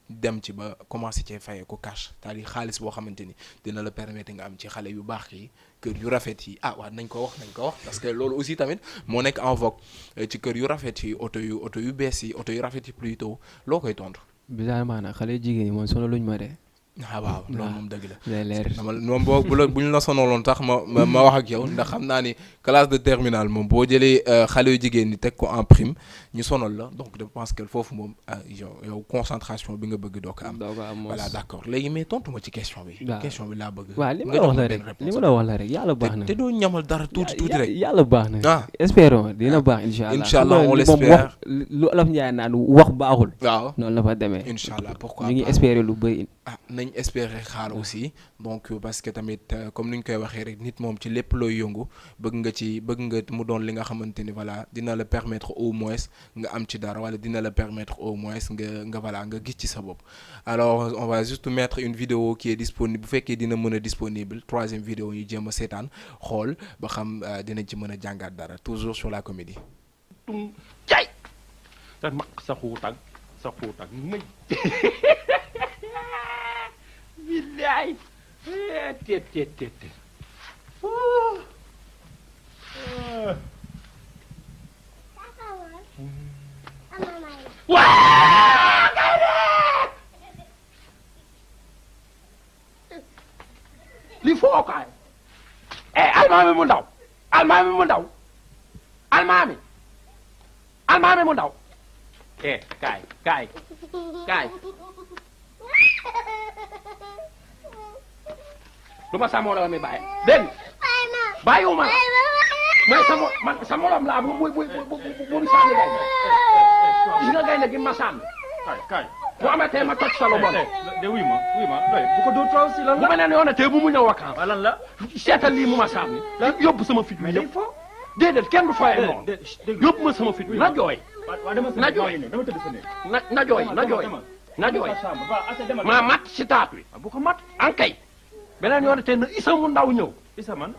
dem ci ba commencer cee fayee ko cash c'est-à-dire xaalis boo xamante ni dina la permettre nga am ci xale yu baax yi kër yu rafet yi waaw nañ ko wax parce que loolu aussi tamit moo nekk en vogue ci kër yu rafet yi oto yu bees yi oto yu rafet yi plutôt loo koy tontu. bizarrement nag xale jigéen ñi moom solo luñ ma de. waaw loolu moom dëgg la. day leer moom bu ñu la sonaloon tax ma wax ak yow ndax xam naa ni classe de terminale moom boo jëlee xale yu jigéen ñi teg ko en prime ñu sonal la donc je pense que foofu moom yow concentration bi nga bëgg doo ko am. voilà d'accord léegi mais tontu ma ci question bi. question bi laa bëgg. waaw li ma la wax la rek yàlla baax na. te doo ñamal dara tuuti rek. yàlla baax na. espérons dina baax incha allah on l'espère lu Olof Njaay naan wax baaxul. waaw noonu la fa demee. incha allah pourquoi ñu ngi espérer lu bëri. nañ espérer xaar aussi donc parce que tamit comme ni ñu koy waxee rek nit moom ci lépp looy yëngu bëgg nga mu doon li nga xamante ni voilà dina la permettre au moins nga am ci dara wala dina la permettre au moins nga gis ci sa bopp. Alors on va juste mettre une vidéo qui est disponible bu fekkee dina mën a disponible troisième vidéo ñu jéem a seetaan xool ba xam dinañ ci mën a jàngaat dara toujours sur la comédie. Cay sa maq sa xuutag may billaay teet waa li foo kaay almaami mu ndaw almaami mu ndaw kaay lu ma sa morom mi bàyyi dégg bàyyiwuma may sa morom laa bu sànni gaynde gis nga gaynde gi ma sànni kaay bu amatee ma toj sa lu bon de wuy ma doy bu ko dóor taw si lan la bu beneen yoon te bu mu ñëw vacances lan la seetal lii mu ma sànni yóbbu sama fit wi yëpp déedéet kenn du foye noonu yóbbu ma sama fit wi na jooy na jooy maa mat si taat wi bu ko mat ankay beneen yoon te na isa mu ndaw ñëw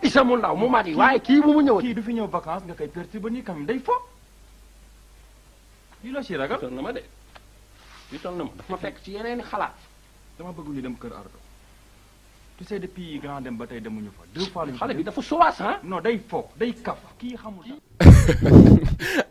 isa mu ndaw mu mat yi waaye kii bu mu ñëw kii du fi ñëw vacances nga koy perti ba nii kam day fo lii la si ragal toll na ma de lii toll na ma daf ma fekk ci yeneen xalaat dama bëgg ñu dem kër Ardo tu sais depuis grand dem ba tey demuñu fa 2 fois lañu xale bi dafa sowaas ah non day fo day kaf kii xamul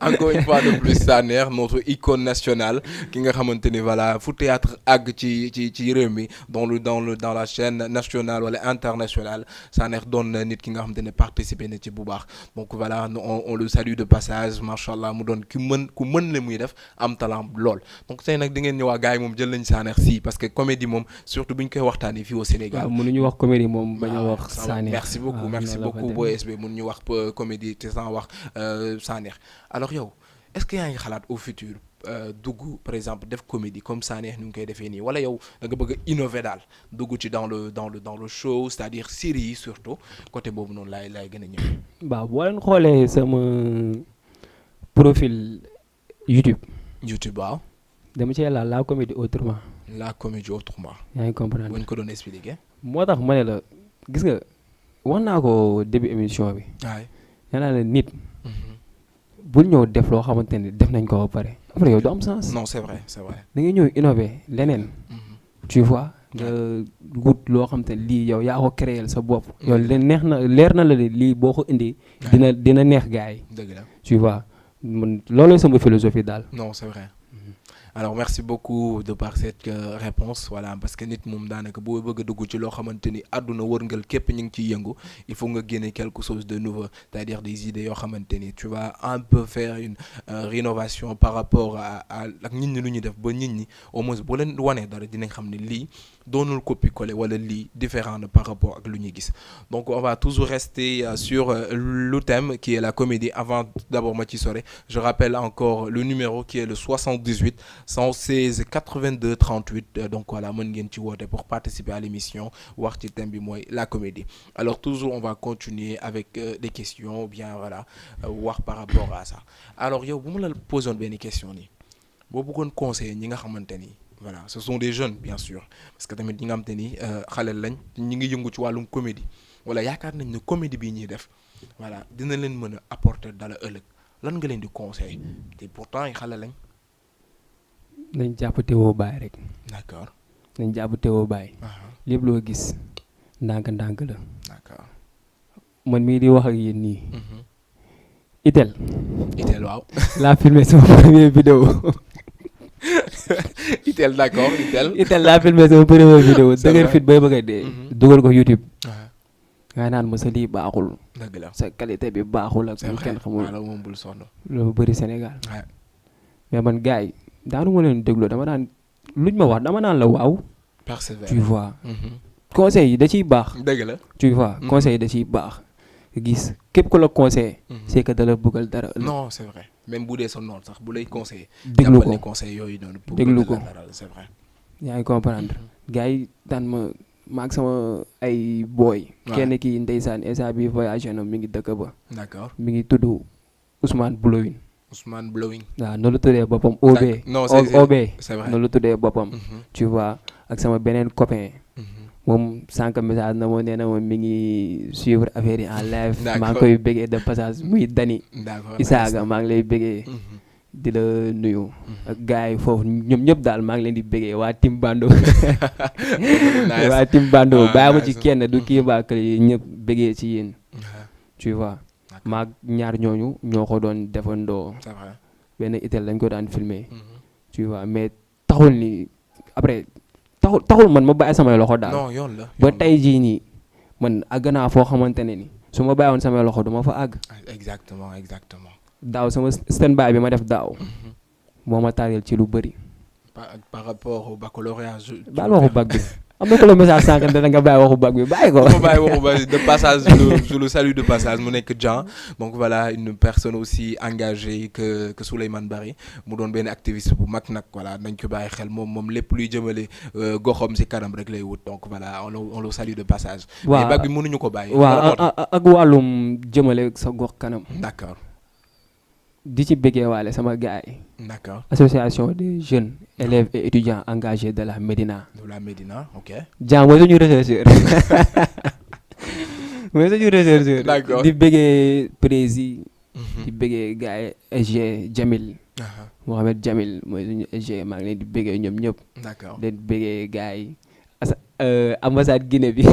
encore une fois de plus Saner notre icône nationale ki nga xamante ni voilà fu théâtre àgg ci réew mi dans la chaîne nationale wala internationale Saner doon na nit ki nga xamante ne participer na ci bu baax donc voilà on le salue de passage macha allah mu doon ku mën la muy def am talent lool donc tey nag di ngeen ñëwaat gars yi moom jël nañ Saner si parce que comédie moom surtout bu ñu koy waxtaanee fii au Sénégal. waaw mënuñu wax comédie moom bañ a wax Saner. merci beaucoup Boy SB mënuñu wax comédie te sans wax Saner alors yow est-ce que yaa ngi xalaat au futur dugg par exemple def comédie comme Saner ni ngi koy defee nii wala yow da nga bëgg a innover daal dugg ci dans le show c'est-à-dire série yi surtout côté boobu noonu laay gën a ñëw. waaw boo leen xoolee sama profil YouTube waaw. dama cee la comédie autrement. la comédie autrement. yaa ngi comprendre bu ñu ko doon expliquer. moo tax ma ne la gis nga wax naa ko début émission bi. waay nee naa la nit. bul ñëw def loo xamante ni def nañ ko ba pare après yow du am sens. non c'est vrai. da ngay ñëw innover leneen. tu vois nga wut loo xamante ni lii yow yaa ko créer sa bopp. yow leer na la lii boo ko indi. dina neex gars yi. dëgg la tu vois man loolu sama philosophie daal. non c'est vrai. alors merci beaucoup de par cette réponse voilà parce que nit moom daanaka boo bëgg a dugg ci loo xamante ni àdduna wërngal képp ñu ngi ciy yëngu il faut nga génne quelque chose de nouveau c'est-à-dire des idées yoo xamante ni tu vas un peu faire une rénovation par rapport ak nit ñi lu ñuy def ba nit ñi au moins boo leen wanee dara dinañ xam ne lii doonul copier-coller wala lii différent na par rapport ak lu ñuy gis donc on va toujours rester sur le thème qui est la comédie avant d'abord ma ci sore je rappelle encore le numéro qui est le 78 116 82 38 donc voilà mën ngeen ci woote pour participer à l'émission wax ci thème bi mooy la comédie alors toujours on va continuer avec des questions bien voilà wax par rapport à ça alors yow bu ma la posoon benn question nii boo bëggoon conseiller ñi nga xamante ni voilà ce sont des jeunes bien sûr parce que tamit ñi nga xamante ni xale lañ ñi ngi yëngu ci wàllum comédie wala yaakaar nañ ne comédie bii ñuy def voilà dina leen mën a apporter dala ëllëg lan nga leen di conseiller te pourtant ay xale lañ. nañ jàpp teewoo bàyyi rek. d'accord. nañ jàpp teewoo bàyyi. lépp loo gis ndànk-ndànk la. d'accord. man mii di wax ak yéen nii. Itel waaw. laa filmé sama première vidéo. Itel d'accord Itel laa filmé sama première vidéo dëgër fit bay bëgg a dee. dugal ko YouTube. nga naan ma sa lii baaxul. dëgg la sa qualité bi baaxul ak. lu kenn xamul moom bul sonn. loolu bëri Sénégal. mais man gars yi daanu ma leen déglu dama naan luñ ma wax dama naan la waaw. persévère tu vois. conseil yi da ciy baax. dëgg la tu vois conseil yi da ciy baax. gis képp ku la conseil. c'est que da la bëggal dara. non c'est vrai même bu dee sa noonu sax bu lay conseiller. déglu ko conseil yooyu noonu. déglu ko c'est vrai. yaa ngi comprendre. gars yi daan ma ak sama ay booy. kenn kii ndeysaan instant bi voyagé na mi ngi dëkk ba. d'accord mi ngi tudd Ousmane Blowing. Ousmane Blowing. waaw noonu la tuddee boppam OB. non c'est vrai noonu la tuddee boppam. tu vois ak sama beneen copain. moom sànq message na moo nee na moom mi ngi suivre affaire yi en live. maa ngi koy bëggee de passage muy Dani. Isaaga maa ngi lay bëggee. di la nuyu. ak gars yi foofu ñoom ñëpp daal maa ngi leen di bëggee waa Tim Bando. waa Tim Bando bàyyi ma ci kenn du kii baakal yi ñëpp bëggee ci yéen. tu vois maag ñaar ñooñu ñoo ko doon defandoo. benn Itel lañ ko daan filmer. tu vois mais taxul ni après. taxul man ma bàyyi samay loxo daal. non yoon la ba tey jii nii man àgg naa foo xamante ne ni su ma bàyyiwoon samay loxo du ma fa àgg. exactement. daaw sama stand by bi ma def daaw. moo ma tardeel ci lu bëri. par rapport au baccalauréat. baal waxu bac bi am na ko la message sànq da nga bàyyi waxu bac bi bàyyi ko. ma bàyyi waxu bac de passage je le salue de passage mu nekk Jean donc voilà une personne aussi engagée que Souleymane Bari mu doon benn activiste bu mag nag voilà nañ ko bàyyi xel moom lépp luy jëmale goxam ci kanam rek lay wut donc voilà on le salue de passage. waaw mais bac bi mënuñu ko bàyyi. waaw ak wàllum jëmale sa gox kanam. d'accord. di ci bëggee waale sama gars yi. d'accord. association des jeunes élèves et étudiants engagés de la Médina. de la Médina ok. Jean mooy suñu rechercheur. mooy suñu rechercheur. d'accord di bëggee prési. di bëggee gars yi SG Jamil. Mohamed Jamil mooy suñu SG maa ngi leen di bëggee ñoom ñëpp. d'accord di bëggee gars yi ambassade Guinée bi.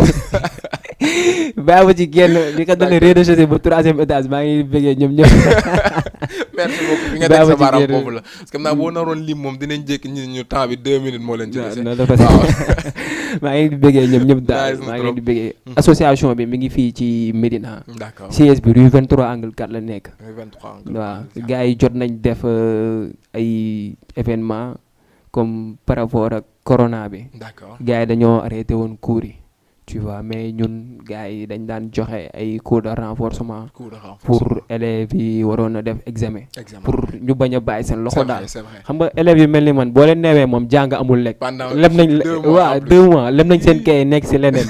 bàyyi ma ci génn li ko dalee rez-de-chaussée ba 3e étage maa ngi bëggee ñoom ñëpp. merci beaucoup fi nga teg sa baaraam boobu la parce que naa boo naroon lim moom dinañ jékki ñu temps bi 2 minutes moo leen ci dese. waaw maa ngi leen di bëggee ñëpp daal maa ngi leen di bëggee. association bi mi ngi fii ci Médina. d'accord siège bi rue 23 angle 4 la nekk. rue 23 angle 4 waaw gars yi jot nañ def ay événement comme par rapport ak corona bi. d'accord gars yi dañoo arrêté woon cours yi. tu vois mais ñun gars yi dañ daan joxe ay cours de renforcement pour élèves yi waroon a def examen pour ñu bañ a bàyyi seen loxo daal xam nga élèves yi mel ni man boo leen neewee moom jàng amul lekk lem nañ waaw 2 mois lem nañ seen kay nekk si leneen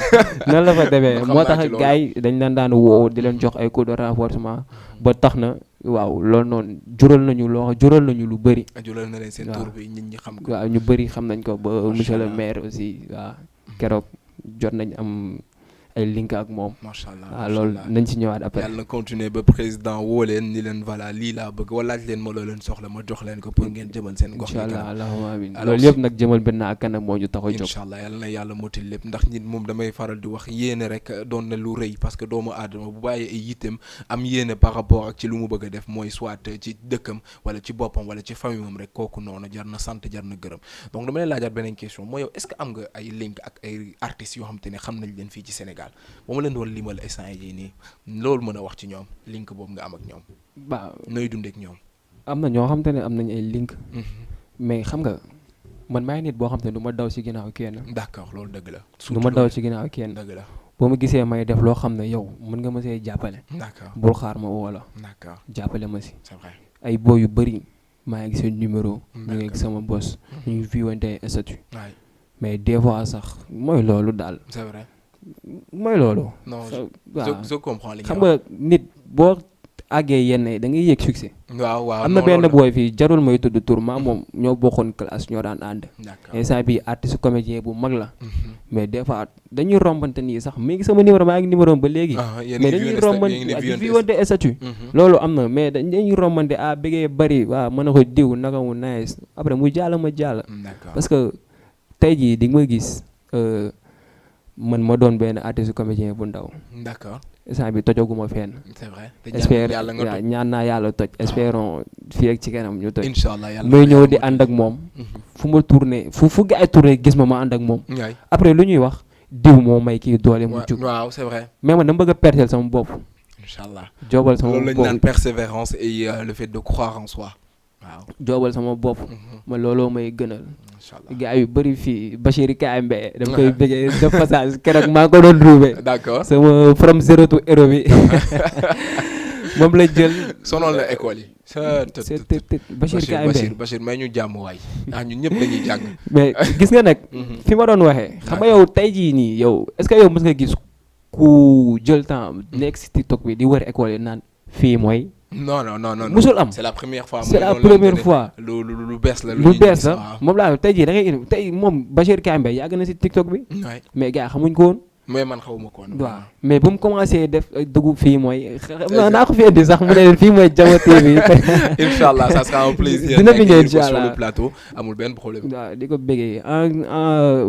noonu la fa demee moo tax gars yi dañ leen daan woo di leen jox ay cours de renforcement ba tax na waaw loolu noonu jural nañu lu bëri jural na leen seen tur bi nit ñi xam ko waaw ñu bëri xam nañ ko ba monsieur le maire aussi waaw keroog jot nañ am ay link ak moom. macha allah waaw loolu nañ ci ñëwaat après. yàlla na continuer ba président woo leen ni leen voilà lii laa bëgg wala laaj leen ma loo leen soxla ma jox leen ko pour ngeen jëmal seen gox. incha allah allahumma amiin loolu yëpp nag jëmal benn ak kanam moo ñu tax a jóg. incha allah yàlla na yàlla motil lépp ndax nit moom damay faral di wax yéene rek doon na lu rëy parce que doomu aadama bu bàyyee ay yitteem am yéene par rapport ak ci lu mu bëgg a def mooy soit ci dëkkam wala ci boppam wala ci famille moom rek kooku noonu jar na sant jar na gërëm donc dama lay laajaat beneen question mooy yow est-ce que am nga ay link ak ay artistes yoo xam te ne xam nañ leen fii ci Sénégal ba ma leen doon limal instant yi nii loolu mën a wax ci ñoom link boobu nga am ak ñoom. waaw nooy dundee ak ñoom. am na ñoo xam te ne am nañ ay link. mais xam nga man maay nit boo xam te ne du ma daw ci ginnaaw kenn. d'accord loolu dëgg la. du ma daw ci ginnaaw kenn. dëgg la boo ma gisee may def loo xam ne yow mën nga ma see jàppale. d'accord bul xaar ma woo la. d'accord jàppale ma si. c'est vrai ay boo yu bëri maa ngi seen numéro. ñu ngi ak sama boss. ñu ngi viewante statut. mais des fois sax mooy loolu daal. c'est vrai. mooy loolu. non je comprends li xam nga nit boo àggee yenn da ngay yéeg succès. waaw am na benn booy fii jarul may tudd tur maa moom ñoo bokkoon classe ñoo daan ànd. instant bii artiste comédien bu mag la. mais des fois dañuy rombante nii sax mi ngi sama numéro maa ngi numéro ba léegi. mais dañuy rombante di fi wante statut. loolu am na mais dañuy rombante bëggee bari waaw mën na ko diw naka mu nice après mu jàll ma jàll. parce que tey jii di nga ma gis. man ma doon benn artiste comédien bu ndaw. d'accord. instant bi tojaguma fenn. c'est vrai te ñaan naa yàlla toj. espérons fii ak ci kanam ñu toj. inchallah yàlla may ñëw di ànd ak moom. fu ma tourné fu gars yi tourné gis ma ànd ak moom. après lu ñuy wax diw moo may kii doole mu jug. waaw c'est vrai. mais man dama bëgg a pertel sama bopp. inchallah joobal sama bopp loolu lañu naan persévérance et le fait de croire en soi. waaw joobal sama bopp. ma looloo may gënal. gars yu bëri fii Bachir KMB dama koy bëggee de passage keroog maa ko doon ruube. d'accord sama from zero to hero bi moom la jël. sonal la école yi. Bachir KMB Bachir may ñu jàmm waay. ñun ñëpp dañuy jàng. mais gis nga nag. fi ma doon waxee. xam nga yow tey jii nii yow est-ce que yow mës nga gis ku jël temps nekk si TikTok bi di wër école yi naan fii mooy. non musul am c'est la première fois. lu bees la. lu bees la moom laa tey jii da ngay indi tey moom Bachir Kambe yàgg na si TikTok bi. mais gars xamuñ ko woon. mais man xawuma ko woon. waaw mais bu mu commencé def dugub fii mooy. naa ko fi indi sax mu ne fii mooy Jama TV. incha allah ça sera un plaisir. dina fi ñëw incha allah sur le plateau amul benn problème. waaw di ko bëggee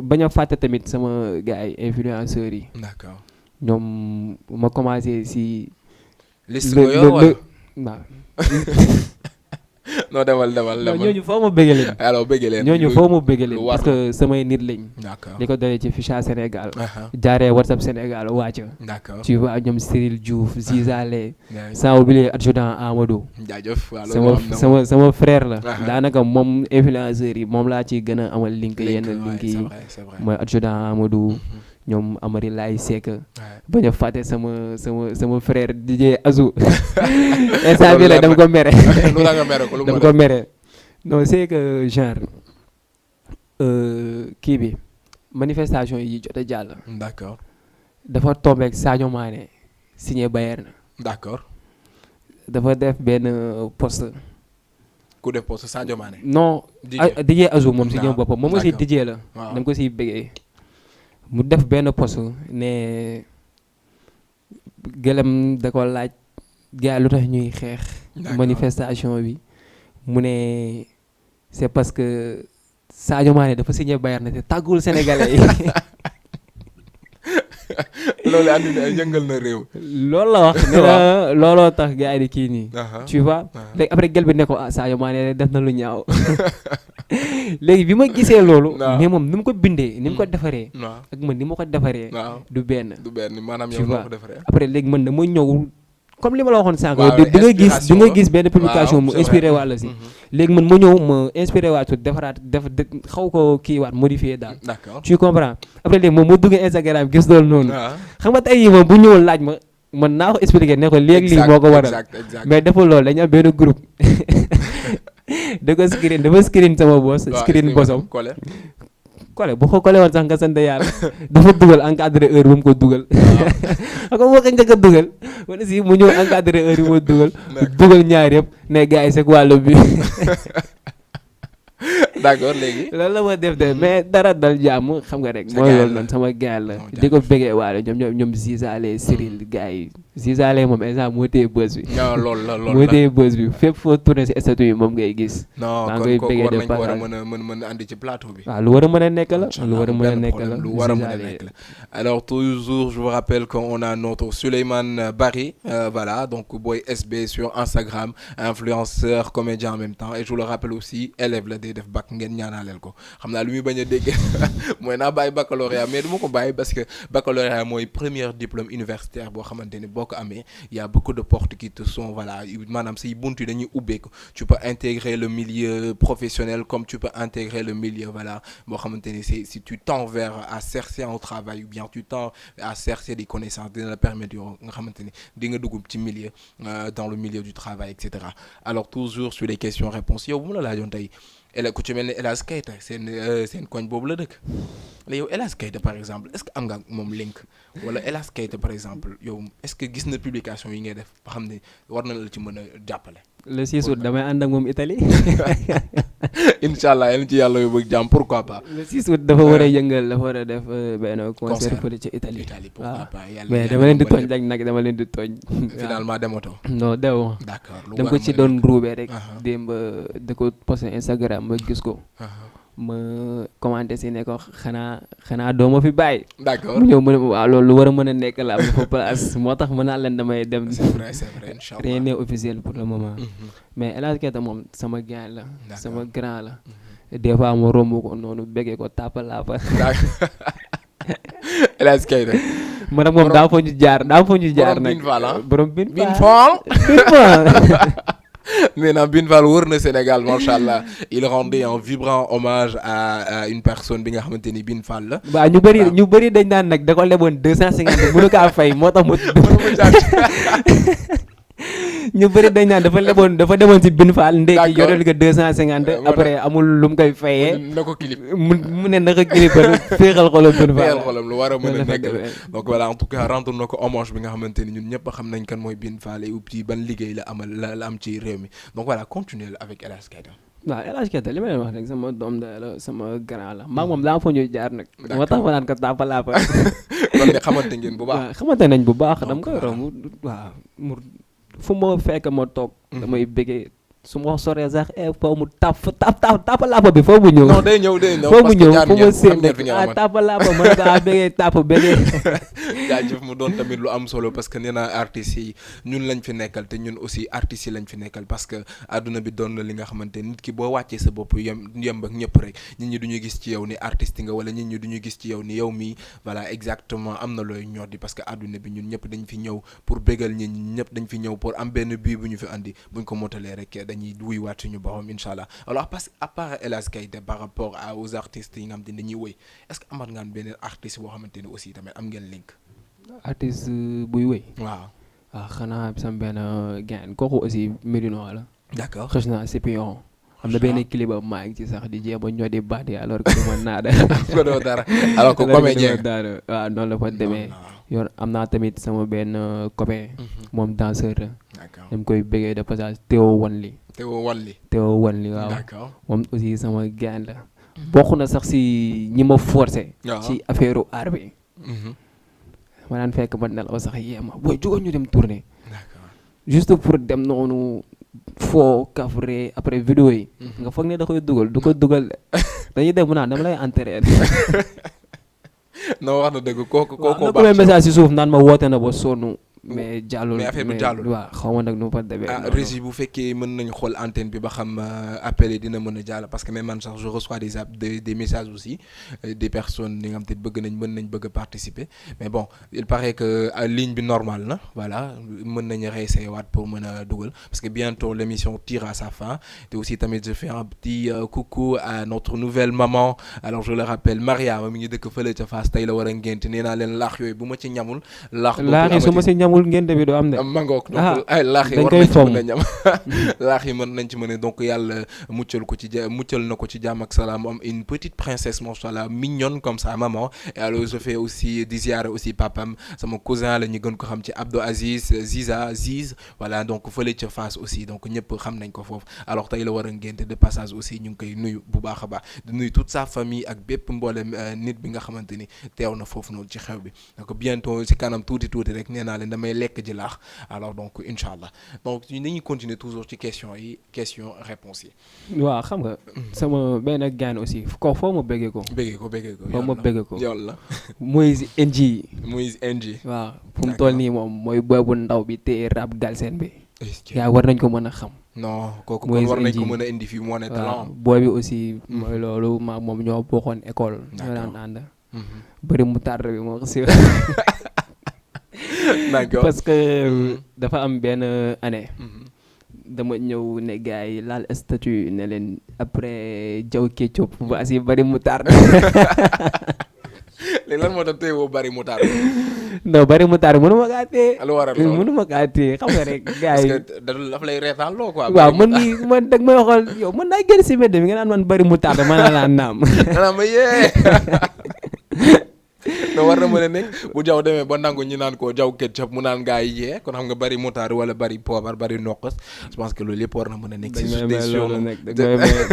bañ a fàtte tamit sama gars yi influenceurs yi. d'accord ñoom ma commencé si. liste nga yor wala waaw. non demal. ñooñu foo ma bëggee leen. alors bëggee leen ñooñu foo ma bëggee leen parce que samay nit lañ. d'accord li ko dolee ci Ficha Sénégal. jaaree WhatsApp Sénégal wàcc. d'accord tu vois ñoom Cyril Diouf Zizale. sans oublier adjudant Amadou. jaajëf sama frère la. daanaka moom influenceurs yi moom laa ciy gën a amal link yenn link yi. mooy adjudant Amadou. ñoom Amari Laay Seck bañ a fàtte sama frère DJ Azou instant bi la dama ko mere dama ko mere non c'est que genre kii bi manifestation yi jot a jàll. d'accord dafa tombé ak Sadio Mané signé Bayern. d'accord dafa def benn poste. ku def poste Sadio Mané. non DJ Azou moom signé boppam moom aussi DJ la. dama ko siy bëggee. mu def benn poste ne gëlëm da ko laaj gars lu tax ñuy xeex manifestation bi mu ne c'est parce que Sadio Mané dafa signé Bayern te tàggul sénégalais yi loolu andi na yëngal na réew. loolu la wax nee na looloo tax gars yi di kii nii. tu vois léegi après gel bi ne ko Sadio Mané def na lu ñaaw. léegi bi ma gisee loolu. mais moom ni mu ko bindee ni mu ko defaree. ak man ni ma ko defaree. du benn maanaam yow noo ko defaree. après léegi man dama ñëw comme li ma la waxoon sànq. di nga gis benn publication mu inspiré waat la si. léegi man ma ñëw ma inspiré waat defaraat xaw ko kii waat modifié daal. d'accord tu comprends après léegi moom moo duggee Instagram gis loolu noonu. xam nga tey jii moom bu ñëwoon laaj ma man naa ko expliqué ne ko léegi lii moo ko waral. mais deful loolu dañu am benn groupe. dafa screen sama boss. screen bosom. kole bu ko kole woon sax nga sant yàlla dafa dugal encadré heure bu mu ko dugal ak moo ko njëkk a dugal wala si mu ñëw encadré heure yi mu dugal ñaar yëpp ne gars yi c'est wàllu bi d'accord léegi loolu la ma def de mais dara dal jàmm xam nga rek mooy loolu noonu sama gars la di ko bëggee waale ñoom Zizale Cyril gars yi Zizale moom instant moo téye bës bi moo téye bës bi fépp foo tourné si statut yi moom ngay gis maa ngay bëggee de war nañ ko war a mën a andi ci plateau bi waaw lu war a mën a nekk la lu war a mën a nekk la lu war a mën a nekk la alors toujours je vous rappelle qu'on a notre Souleymane Bari voilà donc boy SB sur Instagram influenceur comédien en même temps et je vous le rappelle aussi élève la def bac ngeen ñaanaleel ko xam naa lu muy bañ a dégg mooy naa bàyyi baccalauréat mais du ma ko bàyyi parce que baccalauréat mooy premier diplôme universitaire boo xamante ni boo ko amee y a beaucoup de portes qui te sont voilà maanaam say buntu dañuy ubbeeku tu peux intégrer le milieu professionnel comme tu peux intégrer le milieu voilà boo xamante ni c'est si tu tends vers à chercher un travail ou bien tu tends à chercher des connaissances dina la permettre yow nga xamante ni di nga dugg ci milieu dans le milieu du travail et cetera alors toujours sur les questions-réponses yow bu mu la laajoon tey ku ci mel ni El Hadj Keita seen koñ boobu la dëkk la yow El Hadj Keita par exemple est-ce que am nga moom link wala El Hadj Keita par exemple yow est-ce que gis na publication yi ngay def ba xam ne war na la ci mën a jàppale. le 6 août damay ànd ak moom Italie. incha allah yéen ci yàlla yu bëgg jàmm pourquoi pas. le 6 août dafa war a yëngal dafa war a def benn concert fële ci Italie. pourquoi pas yàlla mais dama leen di tooñ rek nag dama leen di tooñ. finalement dematoo. non dew. d'accord dama ko ci doon ruubee rek. démb da ko posté Instagram ma gis ko. ma commenté si ne ko xanaa doo ma fi bàyyi. d'accord mu ñëw mu ne waaw loolu lu war a mën a nekk la am fa place moo tax mën naa leen damay dem. c'est vrai inchallah rien n'est officiel pour le moment. mais El Hadj Keita moom sama gars la. sama grand la. des fois ma romb ko noonu bëggee ko tàppalaa El Hadj Keita. man ak moom daa fa ñu jaar nag. borom Bin Fall. Maintenant Bin Fall wër na Sénégal macha allah il rendait un vibrant hommage à une personne bi nga xamante ni Bin Fall la. waaw ñu bëri dañ naan nag da ko leboon 250 mënu kaa fay moo tax mu. ñu bëri dañ naan dafa demoon si Bin Fall ndékki yoreel ko 250 après amul lu mu koy fayee. na ko clip mu ne na ko clipal féexal xolam Bin Fall. féexal xolam lu war a mën a nekk donc voilà en tout cas rendre na ko hommage bi nga xamante ni ñun ñëpp xam nañ kan mooy Bin Fall et ci ban liggéey la amal la am ci réew mi donc voilà continuer avec El Hadj Keita. waaw El Hadj Keita li ma leen wax rek sama doom da la sama grand la maa moom daa fa ñuy jaar nag. moo tax ma naan ko tàppalaafa. kon de xamante ngeen bu baax. waaw xamante nañ bu baax dama koy romb waaw fu ma fekk ma toog. damay bëggee su ma soree sax foo mu tàppalaapa bi foo mu ñëw. non day ñëw foo mu ñëw foo ma séen tàppalaapa mën ngaa bëggee tàpp bëggee. jaajëf mu doon tamit lu am solo parce que nee naa artistes yi ñun lañ fi nekkal te ñun aussi artistes yi lañ fi nekkal parce que àdduna bi doon na li nga xamante nit ki boo wàccee sa bopp yem ak ñëpp rek nit ñi duñu gis ci yow ni artiste nga wala nit ñi duñu gis ci yow ni yow mii voilà exactement am na looy ñor di parce que àdduna bi ñun ñëpp dañ fi ñëw pour bégal ñi ñëpp dañ fi ñëw pour am benn bii bu ñu fi andi buñ ko motalee rek dañuy wuyuwaat suñu borom incha allah alors parce que à part El Hadj Keita par rapport aux artistes yi nga xamante ni dañuy woy est-ce que amat nga beneen artiste boo xamante ni aussi tamit am ngeen link. artiste buy wéy. waaw xanaa sam benn gain kooku aussi Médinois la. d'accord xës naa Sépion. am na benn clip ba maa ngi ci sax di jéem a ñoo di baat yi alors que du ma naa ko doo dara alors que comédien waaw noonu la fa demee. yor am naa tamit sama benn copain. moom danseur la. d'accord dama koy bëggee de passage Théo Wanli. Théo Wanli waaw. d'accord moom aussi sama gain la. bokk na sax si ñi ma forcé. ci affaire art bi. ma daan fekk ma nelaw sax yéema booy jógoon ñu dem tourner. d'accord juste pour dem noonu foo kafre après vidéo yi. nga foog ne da koy dugal du ko dugal dañuy dem mu naan dama lay enterrer. non wax na dëgg kooku waaw na message si suuf naan ma woote na ba sonn mais jàllul mais affaire bi jàllul waaw xaw ma nag nu fa demee. régie bu fekkee mën nañu xool antenne bi ba xam appel dina mën a jàll parce que même man sax je reçois des messages aussi des personnes yi nga xam te bëgg nañ mën nañ bëgg a participer mais bon il paraît que ligne bi normale na voilà mën nañu réessayer waat pour mën a dugal parce que bientôt l'émission tire à sa fin te aussi tamit je fais un petit coucou à notre nouvelle maman alors je le rappelle Mariama mi ngi dëkk fële ca Fass tey la war a ngénte nee naa leen laax yooyu bu ma ci ñamul ñamul ngénte bi doo am de mangook donc ay laax yi war nañ ci mën a ñam laax yi mën nañ ci mën a donc yàlla muccal na ko ci jàmm ak salaam am une petite princesse machallah mignonne comme ça maman et alors je fais aussi di ziare aussi papam sama cousin la ñu gën ko xam ci Abdou Aziz Ziz voilà donc fële ca Fass aussi donc ñëpp xam nañ ko foofu alors tey la war a ngénte de passage aussi ñu ngi koy nuyu bu baax a baax di nuyu toute sa famille ak bépp mboolem nit bi nga xamante ni teew na foofu noonu ci xew bi donc bientôt ci kanam tuuti rek nee naa leen damay lekk ji laax alors donc incha allah donc dañuy continuer toujours ci question réponse yi. waaw xam nga sama benn gaan aussi ko foo ma bëggee ko. foo ma bëggee ko yow la Moïse NG. waaw fu mu toll nii moom mooy boy bu ndaw bi te rap Galsen bi. yaa war nañ ko mën a xam. non kooku kon war nañ ko mën a indi fii moo ne talent. booy bi aussi mooy loolu moom ñoo bokkoon école. ñoo daan ànd. bëri mu tardé bi moo ko si. d'accord parce que dafa am benn année. dama ñëw ne gars yi laal statut ne leen après jaw Ketchup ba si bëri mu tardé. léegi lan moo tax tey woo bëri mu tardé. non bëri mu tardé mënu ma kaa téye. lu waral loolu mënu ma kaa téye xam nga rek. gars yi parce que daf lay reetaan loo quoi. waaw man dag may xool yow man naa génn si mbedd mi nga naan man bëri mu tardé man la naam. maanaam ma yee. non war na mën a nekk bu jaw demee ba nangu ñu naan ko jaw Ketchup mu naan gaa yi yee kon xam nga bëri moutarde wala bëri poobar bëri noqos je pense que loolu yëpp war na mën a nekk. si loolu nekk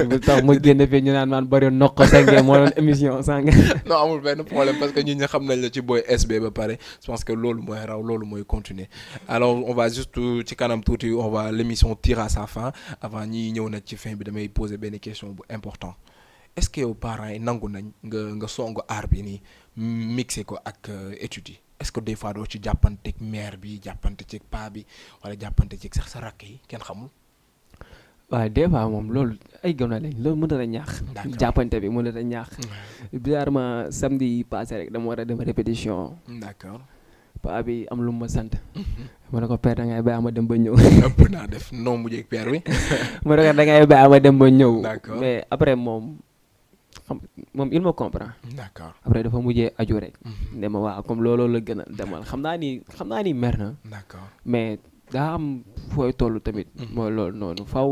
bu tax ma génn fii ñu naan man bëri noqos sànge moo doon émission sànge. non amul benn problème parce que ñun ñi xam nañ la ci booy SB ba pare je pense que loolu mooy raw loolu mooy continuer alors on va juste ci kanam tuuti l'émission tire à sa fin avant ñi ñëw nag ci fin bi damay poser benn question bu important est-ce que yow parents yi nangu nañ nga songu aar bi nii mixé ko ak études yi est-ce que des fois doo ci jàppanteeg mère bi jàppanteeg paa bi wala jàppanteeg sax sa rakk yi kenn xamul. waaw des fois moom loolu ay gëm na lañ loolu mënut a ñaax. jàppante bi mënut a ñaax. bizarrement samedi passé rek dama war a dem répétition. d'accord. paa bi am lu ma sant. ma ne ko père da ngay bàyyi ma dem ba ñëw. ëpp naa def non mujjee ak père bi. ma ne ko da ngay bàyyi ma dem ba ñëw. d'accord mais après moom il me comprend. d'accord après dafa mujjee aju rek. ne ma waaw comme looloo la gën a demal xam naa ni mer na. d'accord mais daa am fooy toll tamit. mooy loolu noonu faaw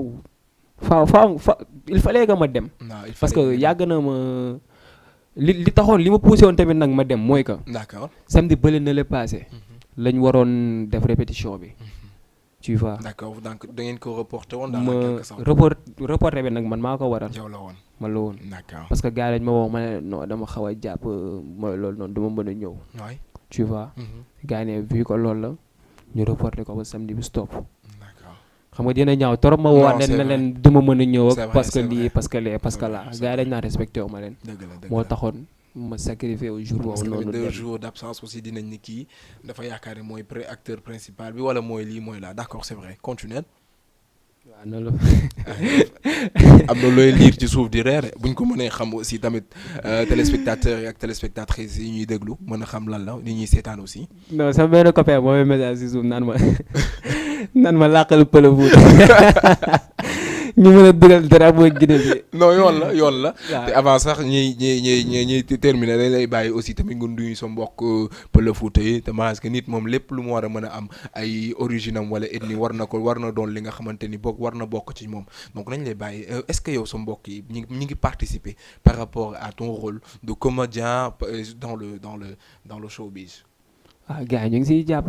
il fallait que ma dem. parce que yàgg na ma li taxoon li ma poussé woon tamit nag ma dem mooy que. d'accord samedi bële na la passé. lañ waroon def répétition bi. tu vois. d'accord donc da ngeen ko reporté woon. ma reporté bi nag man maa ko waral. yow la woon man la woon. d'accord parce que gars lañ ma woo ma ne non dama xaw a jàpp mooy loolu noonu dama mën a ñëw. waay tu vois. gars yi ne vu que loolu la ñu reporté ko ba samedi bi stop. d'accord xam nga dina ñaaw trop ma woo leen ne leen dama mën a ñëw ak parce que lii parce que lee parce que là gars yi dañ naa respecté wu ma leen. moo taxoon ma sacrifié au jour boobu noonu. 2 jours d'absence aussi dinañ ni kii dafa yaakaar ne mooy acteur principal bi wala mooy lii mooy là d'accord c'est vrai continuer. waaw noonu la. am na looy liir ci suuf di reere buñ ko mënee xam aussi tamit téléspectateurs yi ak téléspectatrices yi ñuy déglu mën a xam lan la ni ñuy seetaan aussi. non sama benn copain mooy message ci suuf naan ma làqal pël Fuuta ñu mën a dugal dara mooy Guinée bi. non yoon la te avant sax ñi terminer dañ lay bàyyi aussi tamit nga nuyu sa mbokk pël Fuuta yi te parce que nit moom lépp lu mu war a mën a am ay origine am wala ethnie war na doon li nga xamante ni war na bokk ci moom donc nañ lay bàyyi est-ce que yow sa mbokk yi ñi ngi participer par rapport à ton rôle de comédien dans le showbiz. waaw gars yi ñu ngi siy jàpp.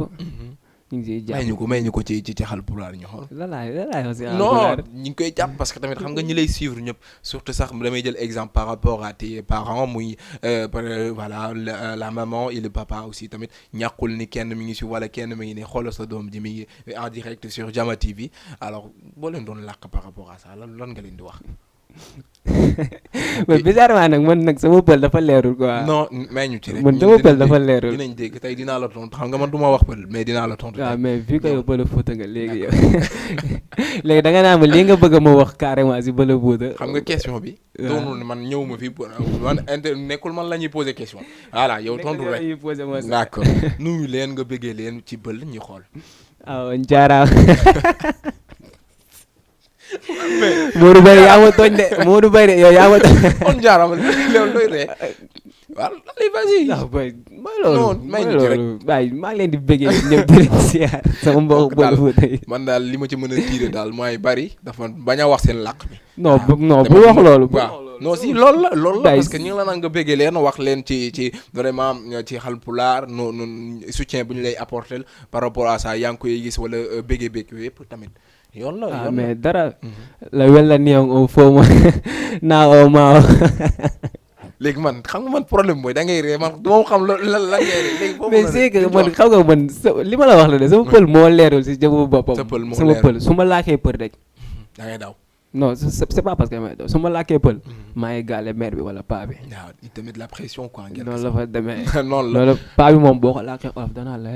ñu ngi siy jàpp may ñu ko ci Haalpulaar ñu xool. lalaay aussi non ñu ngi koy jàpp parce que tamit xam nga ñi lay suivre ñëpp surtout sax damay jël exemple par rapport à tes parents muy voilà la maman et le papa aussi tamit ñàkkul ni kenn mi ngi si wala kenn mi ngi ne xoolal sa doom ji mi ngi en direct sur Jama TV alors boo leen doon làkk par rapport à ça lan nga leen di wax. mais bizarrement nag man nag sama pël dafa leerul quoi. non may ñu ci rek. man sama pël dafa leerul. dinañ dégg tey dinaa la tontu xam nga man du ma wax pël mais dinaa la tontu. waaw mais vu que yow bële Fuuta nga léegi yow léegi da nga naan ma lii nga bëgg ma wax carrément si bële Fuuta. xam nga question bi. doonul man ñëwuma fi man nekkul man la ñuy poser question. voilà yow tontu rek d'accord nuyu leen nga bëggee leen ci bël ñu xool. waaw njaaraam. Modou Bari yaa ma tooñ de Modou Bari yow yaa ma tooñ. on jaaraama loolu doy ree waaw allez vas-y. waaw boy mooy loolu. non may ñu ci rek waaye maa ngi leen di bëggee ñëpp di leen siyaar sama mbokk boobu tey. man daal li ma ci mën a tiire daal mooy Bari dafa bañ a wax seen làq bi. non non bu wax loolu. waaw non si loolu la parce que ñu ngi la naan nga bëggee leen wax leen ci vraiment ci Haalpulaar non soutien bu ñu lay apporter par rapport à ça yaa ngi koy gis wala bëggee yooyu yëpp tamit. yoon la yoon mais dara la wella niang o foo ma naa o maa léegi man xam nga man problème mooy da ngay ree man du ma xam lan ngay ree léegi foofu mais c'est que man xam nga man li ma la wax la de sama pël moo leerul si jëmu boppam sama pël su ma laakee pël rek da ngay daw non c'est pas parce que may daw su ma laakee pël maa ngi gaale mère bi wala paa bi waaw il te met de la pression quoi noonu la fa demee noonu la loolu paa bi moom boo ko laakee olof danaa la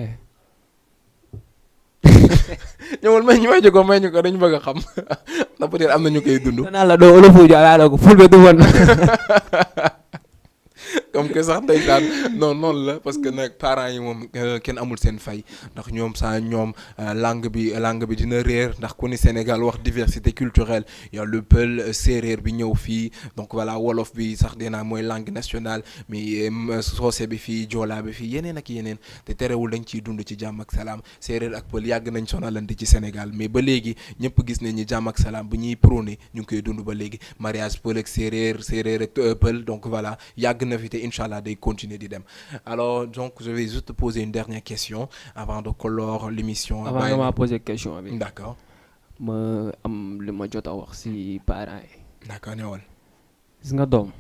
ñëwal may ñu ko dañu bëgg a xam ndax peut-être am na ñu koy dund. danaa la doo olofu jaa la ko fulbe du woon. comme que sax ndeysaan non noonu la parce que nag parents yi moom kenn amul seen fay ndax ñoom langue bi dina réer ndax ku ni Sénégal wax diversité culturelle y a le Peul séeréer bi ñëw fii donc voilà wolof bi sax dinaa mooy langue nationale mais soose bi fii joolaa bi fii yeneen ak yeneen te terewul dañ ciy dund ci jàmm ak salaam séeréer ak pël yàgg nañ sonalante ci Sénégal mais ba léegi ñëpp gis nañ ni jàmm ak salaam bu ñuy prôné ñu ngi koy dund ba léegi mariage pël ak séeréer ak pël donc voilà yàgg na fi te Inch'Allah day continuer di dem alors donc je vais juste te poser une dernière question avant de clore l'émission. avant de ma poser question bi. d'accord. ma am li ma jot a wax si parents yi. d'accord ñëwal. gis nga doom.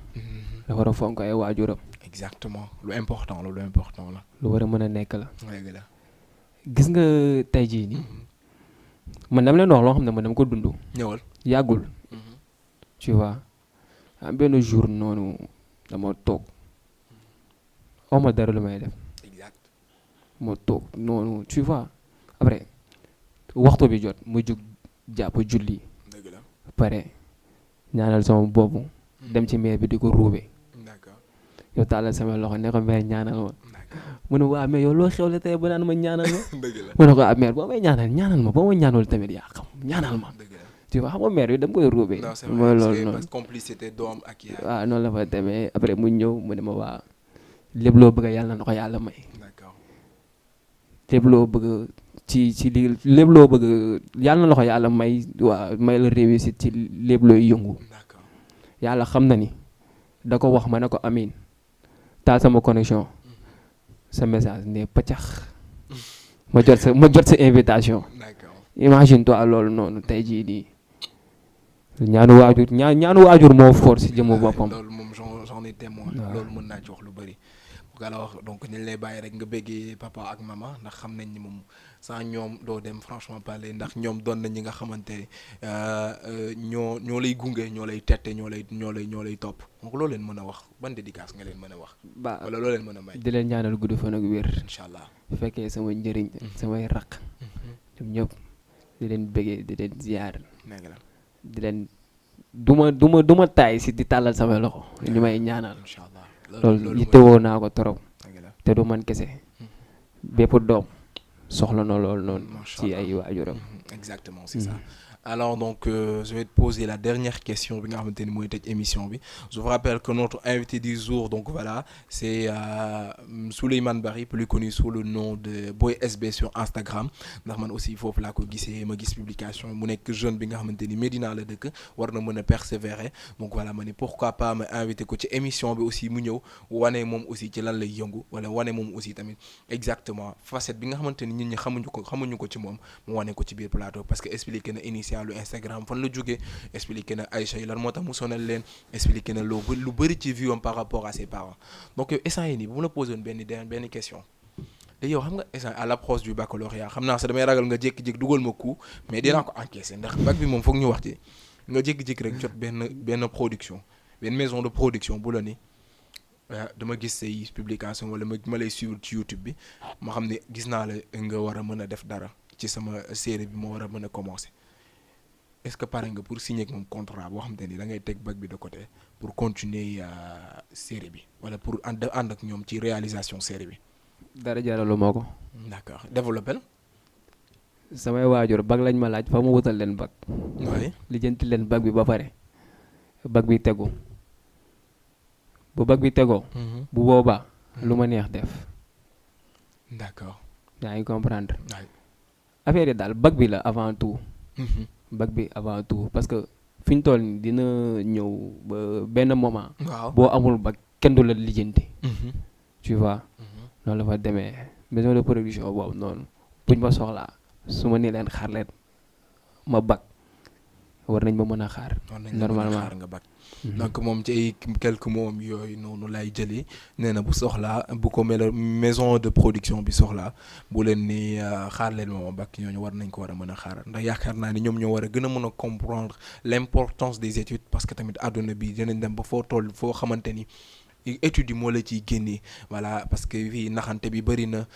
dafa war a fonk ay waajuram. exactement lu important la. lu war a mën a nekk la. dëgg la. gis nga tey jii nii. man dama leen wax loo xam ne man dama ko dund. ñëwal yàggul. tu vois am benn jour noonu dama toog. ma dara lu may def. exact. ma toog noonu tu vois après waxtu bi jot ma jug jàpp julli. dëgg la. pare ñaanal sama bopp. dem ci meer bi di ko ruube. d'accord. yow tàllal sama loxo ne ko meer ñaanal ma. mu ne waa mais yow loo xewle tey ba naan ma ñaanal ma. dëgg la. mu ne ko meer boo may ñaanal ma boo ma ñaanal tamit yaa xam ñaanal ma. dëgg la. tu vois xam nga meer bi dama koy ruube. non c'est mooy vrai loolu noonu. parce que complicité doom ak yaay. waaw noonu la fa demee après mu ñëw mu ne ma waa lépp loo bëgg yàlla na ko yàlla may. d'accord. lépp loo bëgg ci li lépp loo bëgg yàlla na la ko yàlla may waa may la réussite ci lépp looy yëngu. d'accord. yàlla xam na ni da ko wax ma ne ko amiin taal sama connexion sa message ne paccax ma jot sa invitation. d'accord. imagine toi loolu noonu tey jii nii ñaanu waajur moo fort si jëmu boppam. loolu moom j'en ai témoin. loolu mën naa ci wax lu bëri. alors donc nañ lay bàyyi rek nga bëggee papa ak maman ndax xam nañ ni moom sans ñoom doo dem franchement parler ndax ñoom doon nañ ñi nga xamante ñoo lay gunge ñoo lay tette ñoo lay topp donc loo leen mën a wax ban dédicace nga leen mën a wax. wala loo leen mën a may. di leen ñaanal gudd fan ak wér. incha allah bu fekkee sama njëriñ. samay raq. ñoom ñëpp di leen bëggee di leen ziar. di leen du ma taay si di tàllal samay loxo. ñu may ñaanal. incha allah. loolu yittewoo naa ko trop te du man kese bépp doom soxla na loolu noonu ci ay waajuram. exactement c'est ça. Alors donc je vais te poser la dernière question bi nga xamante ni mooy tëj émission bi je vous rappelle que notre invité du jour donc voilà c'est Souleymane Bari plus connu sous le nom de Boy SB sur Instagram ndax man aussi foofu laa ko gisee ma gis publication mu nekk jeune bi nga xamante ni Médina la dëkk war na mën a persévérer donc voilà ma ne pourquoi pas ma invité ko ci émission bi aussi mu ñëw wane moom aussi ci lan lay yëngu wala wane moom aussi tamit exactement facette bi nga xamante ni nit ñi xamuñu ko ci moom mu wane ko ci biir plateau parce que expliqué na lu Instagram fan la jógee expliqué na Aïcha yi lan moo tax mu sonal leen expliqué na lu bëri ci vue am par rapport à ses parents donc yow instant yi nii bu mu la posé woon benn question léegi yow xam nga instant à l'approche du baccalauréat xam naa sax damay ragal nga jékki-jékki dugal ma coup mais dinaa ko encaisser ndax bac bi moom foog ñu wax ci nga jékki-jékki rek jot benn production benn maison de production bu la ni dama gis say publication wala ma lay suivre ci YouTube bi ma xam ne gis naa la nga war a mën a def dara ci sama série bi ma war a mën a commencer est-ce que pare nga pour signer ak moom contrat boo xam te ni da ngay teg bac bi de côté pour continuer série bi wala pour ànd ak ñoom ci réalisation série bi. dara jaralu moo ko. d'accord développé. samay waajur bac lañ ma laaj fa ma wutal leen bac. oui lijjanti leen bac bi ba pare bac bi tegu bu bac bi tegoo. bu boobaa lu ma neex def. d'accord. yaa ngi comprendre. affaire yi daal bac bi la avant tout. bac bi avant tout parce que fi ñu toll nii dina ñëw ba benn moment. waaw boo amul bac kenn du la lijjanti. tu vois. noonu la fa demee maison de production boobu noonu buñ ma soxlaa su ma nee leen xaar leen ma bac war nañ ma mën a xaar. normalement xaar nga bac. donc moom ci ay quelques mots yooyu noonu lay jëlee nee na bu soxlaa bu ko maison de production bi soxlaa bu leen ni xaar leen ma bac ñooñu war nañ ko war a mën a xaar ndax yaakaar naa ni ñoom ñoo war a gën a mën a comprendre l'importance des études parce que tamit àdduna bi dinañ dem ba foo toll foo xamante ni. études yi moo la ciy génnee voilà parce que fii naxante bi bëri na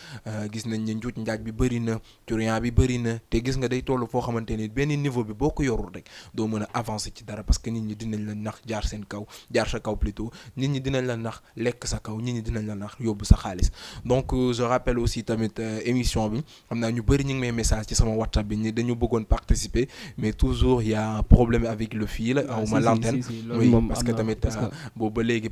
gis nañ ne njuuj njaaj bi bëri na turian bi bëri na te gis nga day toll foo xamante ni benn niveau bi boo ko yorul rek doo mën a avancer ci dara parce que nit ñi dinañ la nax jaar sa kaw plutôt nit ñi dinañ la nax lekk sa kaw nit ñi dinañ la nax yóbbu sa xaalis donc je rappelle aussi tamit émission bi xam naa ñu bëri ñu ngi may message ci sama WhatsApp bi ni dañu bëggoon participer mais toujours il y a un problème avec le fil awma l'antenne oui parce que tamit boobu ba léegi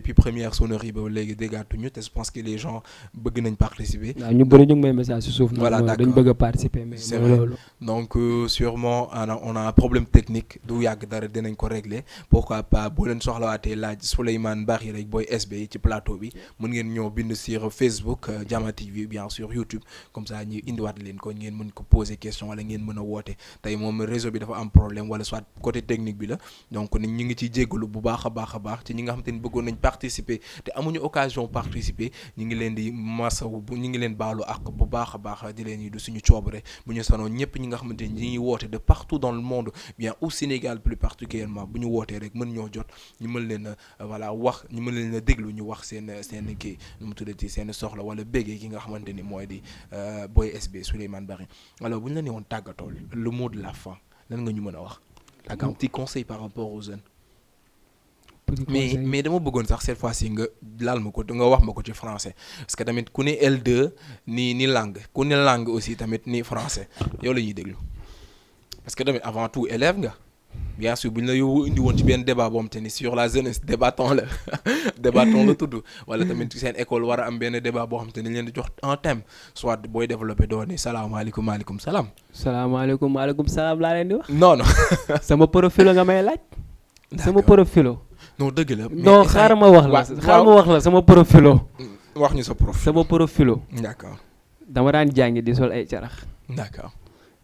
première sonnerie ba léegi déggaatuñu te je pense que les gens bëgg nañ participer. waaw ñu bëri ñu ngi may message ci suuf. voilà d'accord dañ bëgg a participer mais c'est vrai donc sûrement on a un problème technique du yàgg dara dinañ ko régler pourquoi pas boo leen soxlawaatee laaj Souleymane Bari rek booy SB ci plateau bi mën ngeen ñëw bind sur Facebook Jama TV bien sûr YouTube comme ça ñu indiwaat leen ko ngeen mën ko poser question wala ngeen mën a woote tey moom réseau bi dafa am problème wala soit côté technique bi la donc ñu ngi ciy jéggalu bu baax a baax ci ñi nga xam te ni bëggoon nañ participer te amuñu occasion participer ñu ngi leen di masawu ñu ngi leen baalu ak bu baax a baax di leen yi du suñu coobare bu ñu sanoon ñëpp ñi nga xamante ni ñi ngi woote de partout dans le monde bien au Sénégal plus particulièrement bu ñu wootee rek mën ñoo jot ñu mën leen a voilà wax ñu mën leen a déglu ñu wax seen kii nu mu tuddati seen soxla wala béggee ki nga xamante ni mooy di Boy SB Souleymane Bari alors bu ñu la nee woon tàggatool le mot de la fin lan nga ñu mën a wax ak un petit conseil par rapport aux jeunes mais dama bëggoon sax cette fois-ci nga laal ma ko nga wax ma ko ci français parce que tamit ku ne L2 ni langue ku ne langue aussi tamit ni français yow la ñuy déglu parce que tamit avant tout élève nga bien sûr bu ñu la yow indi woon ci benn débat boo xam te ni sur la jeunesse débattons la tudd wala tamit seen école war a am benn débat boo xam te ni leen di jox un thème soit booy développé doo ne salaamaaleykum maaleykum salaam. salaamaaleykum maaleykum salaam laa leen di wax. non sama profilo nga may laaj. sama profilo. non dëgg la non xaaral ma wax la sama profilo. wax ñu sa profil. sama profilo. d'accord. dama daan jàngi di sol ay carax. d'accord.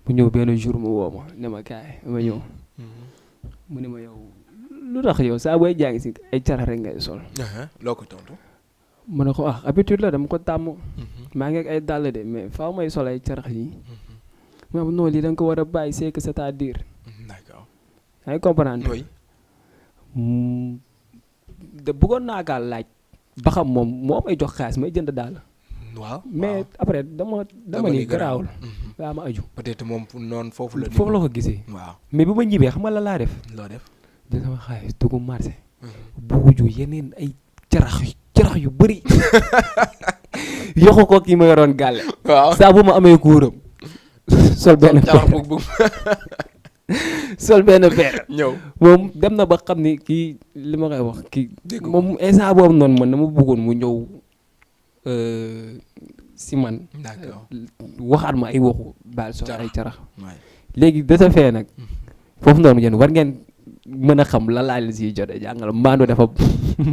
bu ñëw benn jour mu woo ma ne ma kaay ma ñëw. mu ne ma yow lu tax yow saa booy jàngi si ay carax rek ngay sol. loo ko tontu. ma ne ko habitude la dama ko tàmm. maa ngi ak ay dàll de mais faaw may sol ay carax yi. ma ne non lii da nga ko war a bàyyi c'est que c'est-à-dire. d'accord. yaa ngi comprendre. oui. de bëggoon naa kaa laaj ba xam moom moo may jox xaalis may jënd daal. waaw mais après dama ni garaawul. waaw ma aju. peut-être moom noonu foofu la. foofu la ko gisee. waaw mais bu ma ñibbee xam nga la laa def. loo def. jël sama xaalis dugg marché. buuju yeneen ay carax yu bëri. yokku ko kii ma yoroon gàlle. waaw saa bu ma amee kuuram. sol benn sol benn verre. ñëw moom dem na ba xam ni kii li ma koy wax kii. moom instant boobu noonu man dama bëggoon mu ñëw si man. d'accord waxaat ma ay waxu baal sol ay carax. léegi de ce fait nag. foofu noonu yéen war ngeen mën a xam la laa leen siy jotee jàngal maandu dafa.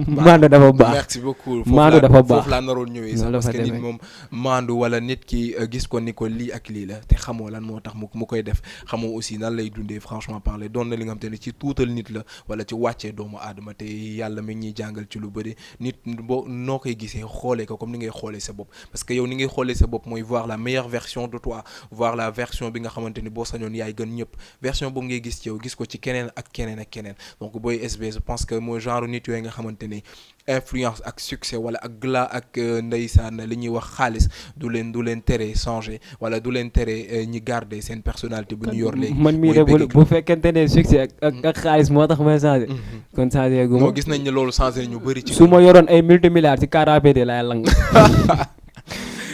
maandu dafa baax merci beaucoup. maandu dafa baax foofu laa naroon ñëwee sax parce que nit moom maandu wala nit ki gis ko ni ko lii ak lii la te xamoo lan moo tax mu koy def xamoo aussi nan lay dundee franchement parler doon na li nga xam te ne ci tuutal nit la wala ci wàccee doomu aadama te yàlla mi ñuy jàngal ci lu bëri nit boo noo koy gisee xoolee ko comme ni ngay xoolee sa bopp parce que yow ni ngay xoolee sa bopp mooy voir la meilleure version de toi voir la version bi nga xamante ni boo sañoon yaay gën ñëpp version boobu ngay gis ci yow gis ko ci keneen ak keneen ak keneen donc Boy SB je pense que mooy genre nit yooyu nga xamante ni influence ak succès wala ak gla ak ndeysaan li ñuy wax xaalis du leen tere changer wala du leen tere ñi garder seen personnalité bu ñu yor léegi. man mii de bu fekkente ne succès ak xaalis moo tax may changer. kon changer gu ma non gis nañ ne loolu changer ñu bëri ci. su ma yoroon ay multimilliards ci car rapide laay lang.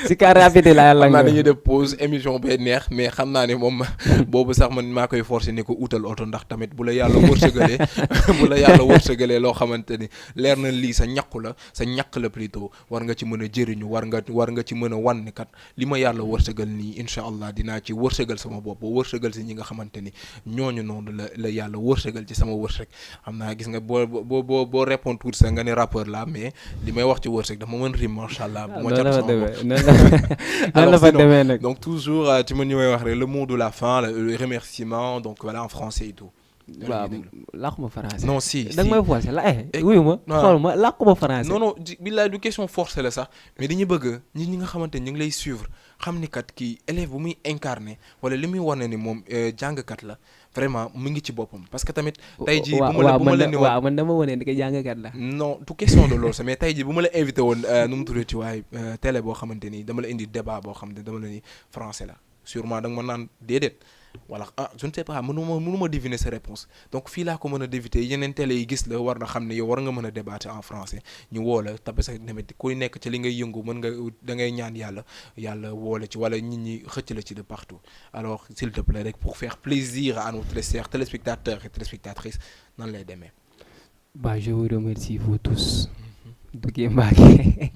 si car rapide laay lang. xam naa dañuy def pause émission bee neex mais xam naa ne moom boobu sax man maa koy forcer ni ko utal oto ndax tamit bu la yàlla wërsëgalee loo xamante ni leer na lii sa ñàkku la plutôt war nga ci mën a jëriñu war nga ci mën a wan ni kat li ma yàlla wërsëgal nii incha allah dinaa ci wërsëgal sama bopp wërsëgal si ñi nga xamante ni ñooñu noonu la yàlla wërsëgal ci sama wërsëg xam naa gis nga boo répondre tout ça nga ne rappeur la mais li may wax ci wërsëg dafa mën rim macha allah bu ma cat sama bopp alors sinon, donc toujours tu me ñëwee wax rek le mot de la fin le remerciement donc voilà en français et tout. waaw làkkuma français. non si da nga may forcer wuyu ma xool ma làkkuma français. non billaay du question forcé la sax mais dañuy bëgg ñi nga xamante ñu ngi lay suivre xam ni kat kii élève bu muy incarné wala li muy wane ni moom jàngkat la vraiment mu ngi ci boppam parce que tamit. tey jii bu ma la ni waaw man dama wane ni que jàngkat la. non du question de loolu sax mais tey jii bu ma la invité woon nu mu tuddee ci waaye télé boo xamante ni dama la indi débat boo xam ne dama la ni français la sûrement da nga ma naan déedéet. voilà je ne sais pas mënuma deviner sa réponse donc fii laa ko mën a deviner yeneen télé yi gis la war na xam ne yow war nga mën a débattre en français ñu woo la tabe sa tamit kuy nekk ci li ngay yëngu mën nga da ngay ñaan yàlla woo la ci wala nit ñi xëcc la ci de partout alors s'il te plaît rek pour faire plaisir à nos téléspectateurs et téléspectatrices nan lay demee. Bah je vous remercie vous tous. Duggee Mbacké.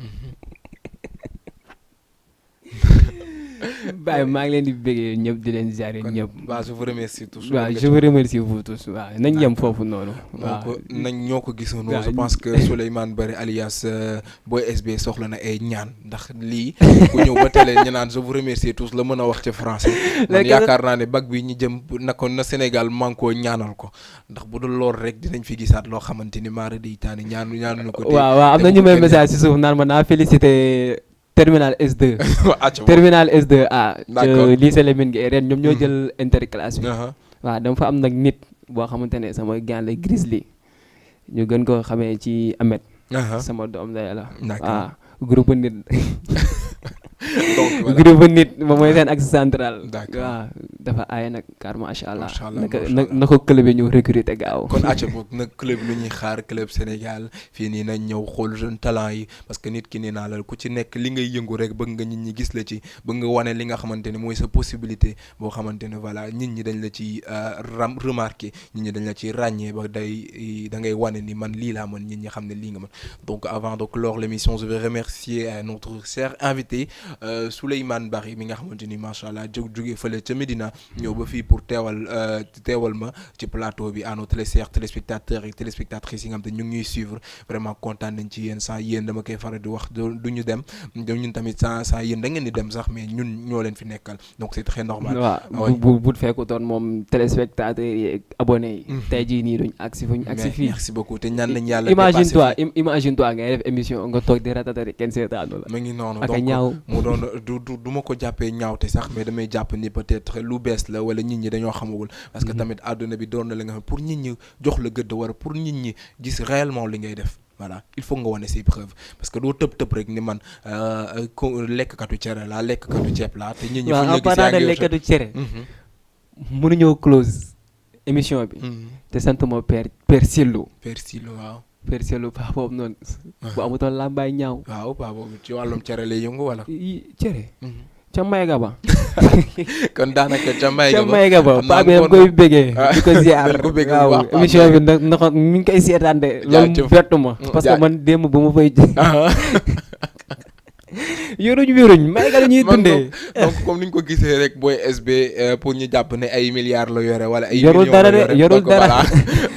Baye maa ngi leen di bëggee ñëpp di leen ziare ñëpp. waaw je vous remercie tous. waaw je vous remercie vous tous waaw nañ yem foofu noonu. waaw nañ ñoo ko gisandoo. je pense que Souleymane Bari alias Boy SB soxla na ay ñaan ndax lii ku ñëw ba télé ñu naan je vous remercie tous la mën a wax ci français. man yaakaar naa ne bac bi ñu jëm na Sénégal man koo ñaanal ko ndax bu dul lool rek dinañ fi gisaat loo xamante ni maara day taani ñaanuñu ko. waaw am na ñu may message ci suuf naan ma naa félicité. Terminal S2. Terminal S2 lycée Lamine Gueye ren ñoom ñoo jël interclasse bi. waaw dama fa am nag nit boo xamante ne sama gaan la Grizzly ñu gën ko xamee ci Ahmed. sama doom day la. waaw groupe nit. donc groupe nit moom mooy seen axe central. waaw dafa aay nag car macha allah. na ko club bi ñu recruter gaaw. kon acca boog nag club lu ñuy xaar club Sénégal fii nii nañ ñëw xool jeune talent yi parce que nit ki nee naa la ku ci nekk li ngay yëngu rek bëgg nga nit ñi gis la ci bëgg nga wane li nga xamante ne mooy sa possibilité boo xamante ne voilà nit ñi dañ la ci remarqué nit ñi dañ la ci ràññee ba da ngay wane ni man lii laa mën nit ñi xam ne lii nga mën donc avant de clore l'émission je vais remercier notre cher invité Souleymane Bari mi nga xamante ni macha allah jóge fële ca Médina ñëw ba fii pour teewal ma ci plateau bi à nos téléspectateurs et téléspectatrices yi nga xam te ñu ngi ñuy suivre vraiment kontaan nañ ci yéen sans yéen dama koy faral di wax du ñu dem ñun tamit sans yéen da ngeen di dem sax mais ñun ñoo leen fi nekkal donc c'est très normal. waaw bu fekkutoon moom téléspectateurs yi abonnés yi. tey jii nii duñ agsi fu ñu agsi fii. merci beaucoup te ñaan nañ yàlla. imagine toi ngay def émission nga toog di ratatari kenn seetaanu la. ma ngi noonu ak ñaaw mu doon du ma ko jàppee ñaawte sax mais damay jàpp ni peut-être lu bees la wala nit ñi dañoo xamagul parce que tamit àdduna bi doon na la nga xam pour nit ñi jox la gëdd wala pour nit ñi gis réellement li ngay def voilà il faut nga wane say preuve parce que doo tëb rek ni man lekkkatu cere laa lekkkatu ceeb laa te nit ñi fu ñu la gisee lekkatu cere mënuñoo close émission bi te sant moo père Sillou waaw Père Sillou paa boobu noonu bu amutoon làmbaay ñaaw waaw paa boobu ci wàllum cere lay yëngu wala cere ca Mayga ba kon daanaka ca Mayga ba paa bi dama koy bëggee di ko ziar waaw émission bi na ko mi ngi koy seetaan de loolu bettu ma parce que man démb bu ma fay yoruñ Mayga la ñuy dundee donc comme ni ñu ko gisee rek Boy SB pour ñu jàpp ne ay milliards la yore wala ay yorul dara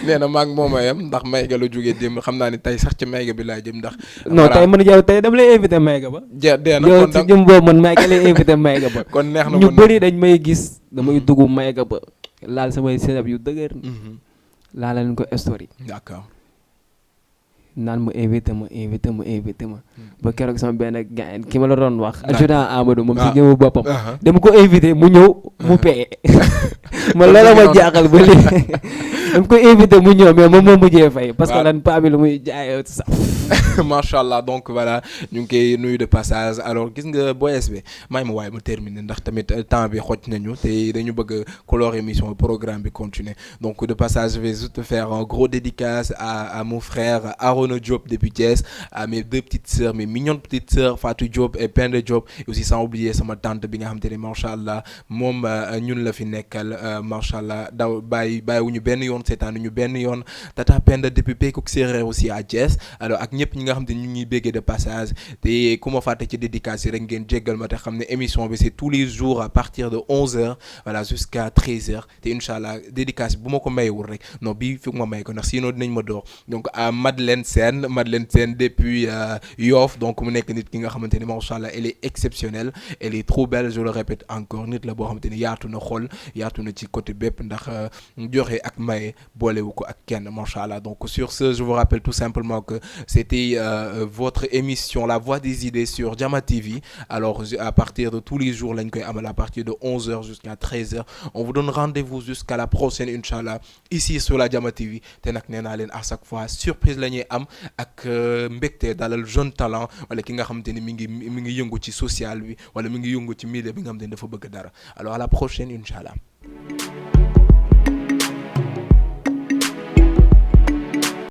nee na maag mooma yam ndax Mayga la jógee démb xam naa ne tey sax ci Mayga bi laa jëm ndax non tey man yow tey dama lay invité Mayga ba yow ci jëm boobu man Mayga lay invité Mayga ba kon neex na ñu bëri dañ may gis damay dugg Mayga ba laal samay setup yu dëgër laal leen ko story d'accord naan mu invité ma ba keroog sama benn gars ki ma la doon wax adjudant Amadou moom si ñëw boppam dama ko invité mu ñëw mu paye ma loola ma jaaxal ba léegi dama koy invité mu ñëw mais moom moo mujjee fay. parce que lan paa bi lu muy jaay sax. macha allah donc voilà ñu ngi koy nuyu de passage alors gis nga boys bi may ma waaye mu terminer ndax tamit temps bi xoj nañu te dañu bëgg colorer émission programme bi continuer donc de passage je vais juste faire un gros dédicace à mon frère Arona Diop depuis Thiès, à mes deux petites sœurs, mes mignonnes petites sœurs Fatou Diop et Penda Diop, et aussi sans oublier sama tante bi nga xamante ne macha allah moom ñun la fi nekkal macha allah daw bàyyiwuñu benn yoon seetaanuñu benn yoon tata Penda depuis Pekouk Séeréer aussi à Thiès alors ak ñëpp ñi nga xam te ñu ngi béggee de passage te ku ma fàtte ci dédicace yi rek ngeen jéggal ma te xam ne émission bi c'est tous les jours à partir de 11h voilà jusqu'à 13h te incha allah dédicace bu ma ko mayewul rek non bii fi ma may ko ndax sinon dinañ ma door donc à Madeleine Sène depuis Yoff donc mu nekk nit ki nga xamante ni macha allah elle est exceptionnelle, elle est trop belle, je le répète encore nit la boo xamante ni yaatu na xol yaatu na ci côté bépp ndax joxe ak maye boolewu ko ak kenn macha allah. Donc sur ce je vous rappelle tout simplement que c'était votre émission La Voix des Idées sur Jama TV. Alors à partir de tous les jours lañ koy amal à partir de 11h jusqu'à 13h. On vous donne rendez-vous jusqu'à la prochaine inchallah ici sur la Jama TV te nag nee naa leen à chaque fois surprise la ñuy am ak mbégte dalal jeune talent wala ki nga xamante ni mi ngi yëngu ci social bi wala mi ngi yëngu ci milieu bi nga xamante ni dafa bëgg dara. Alors à la prochaine inchallah.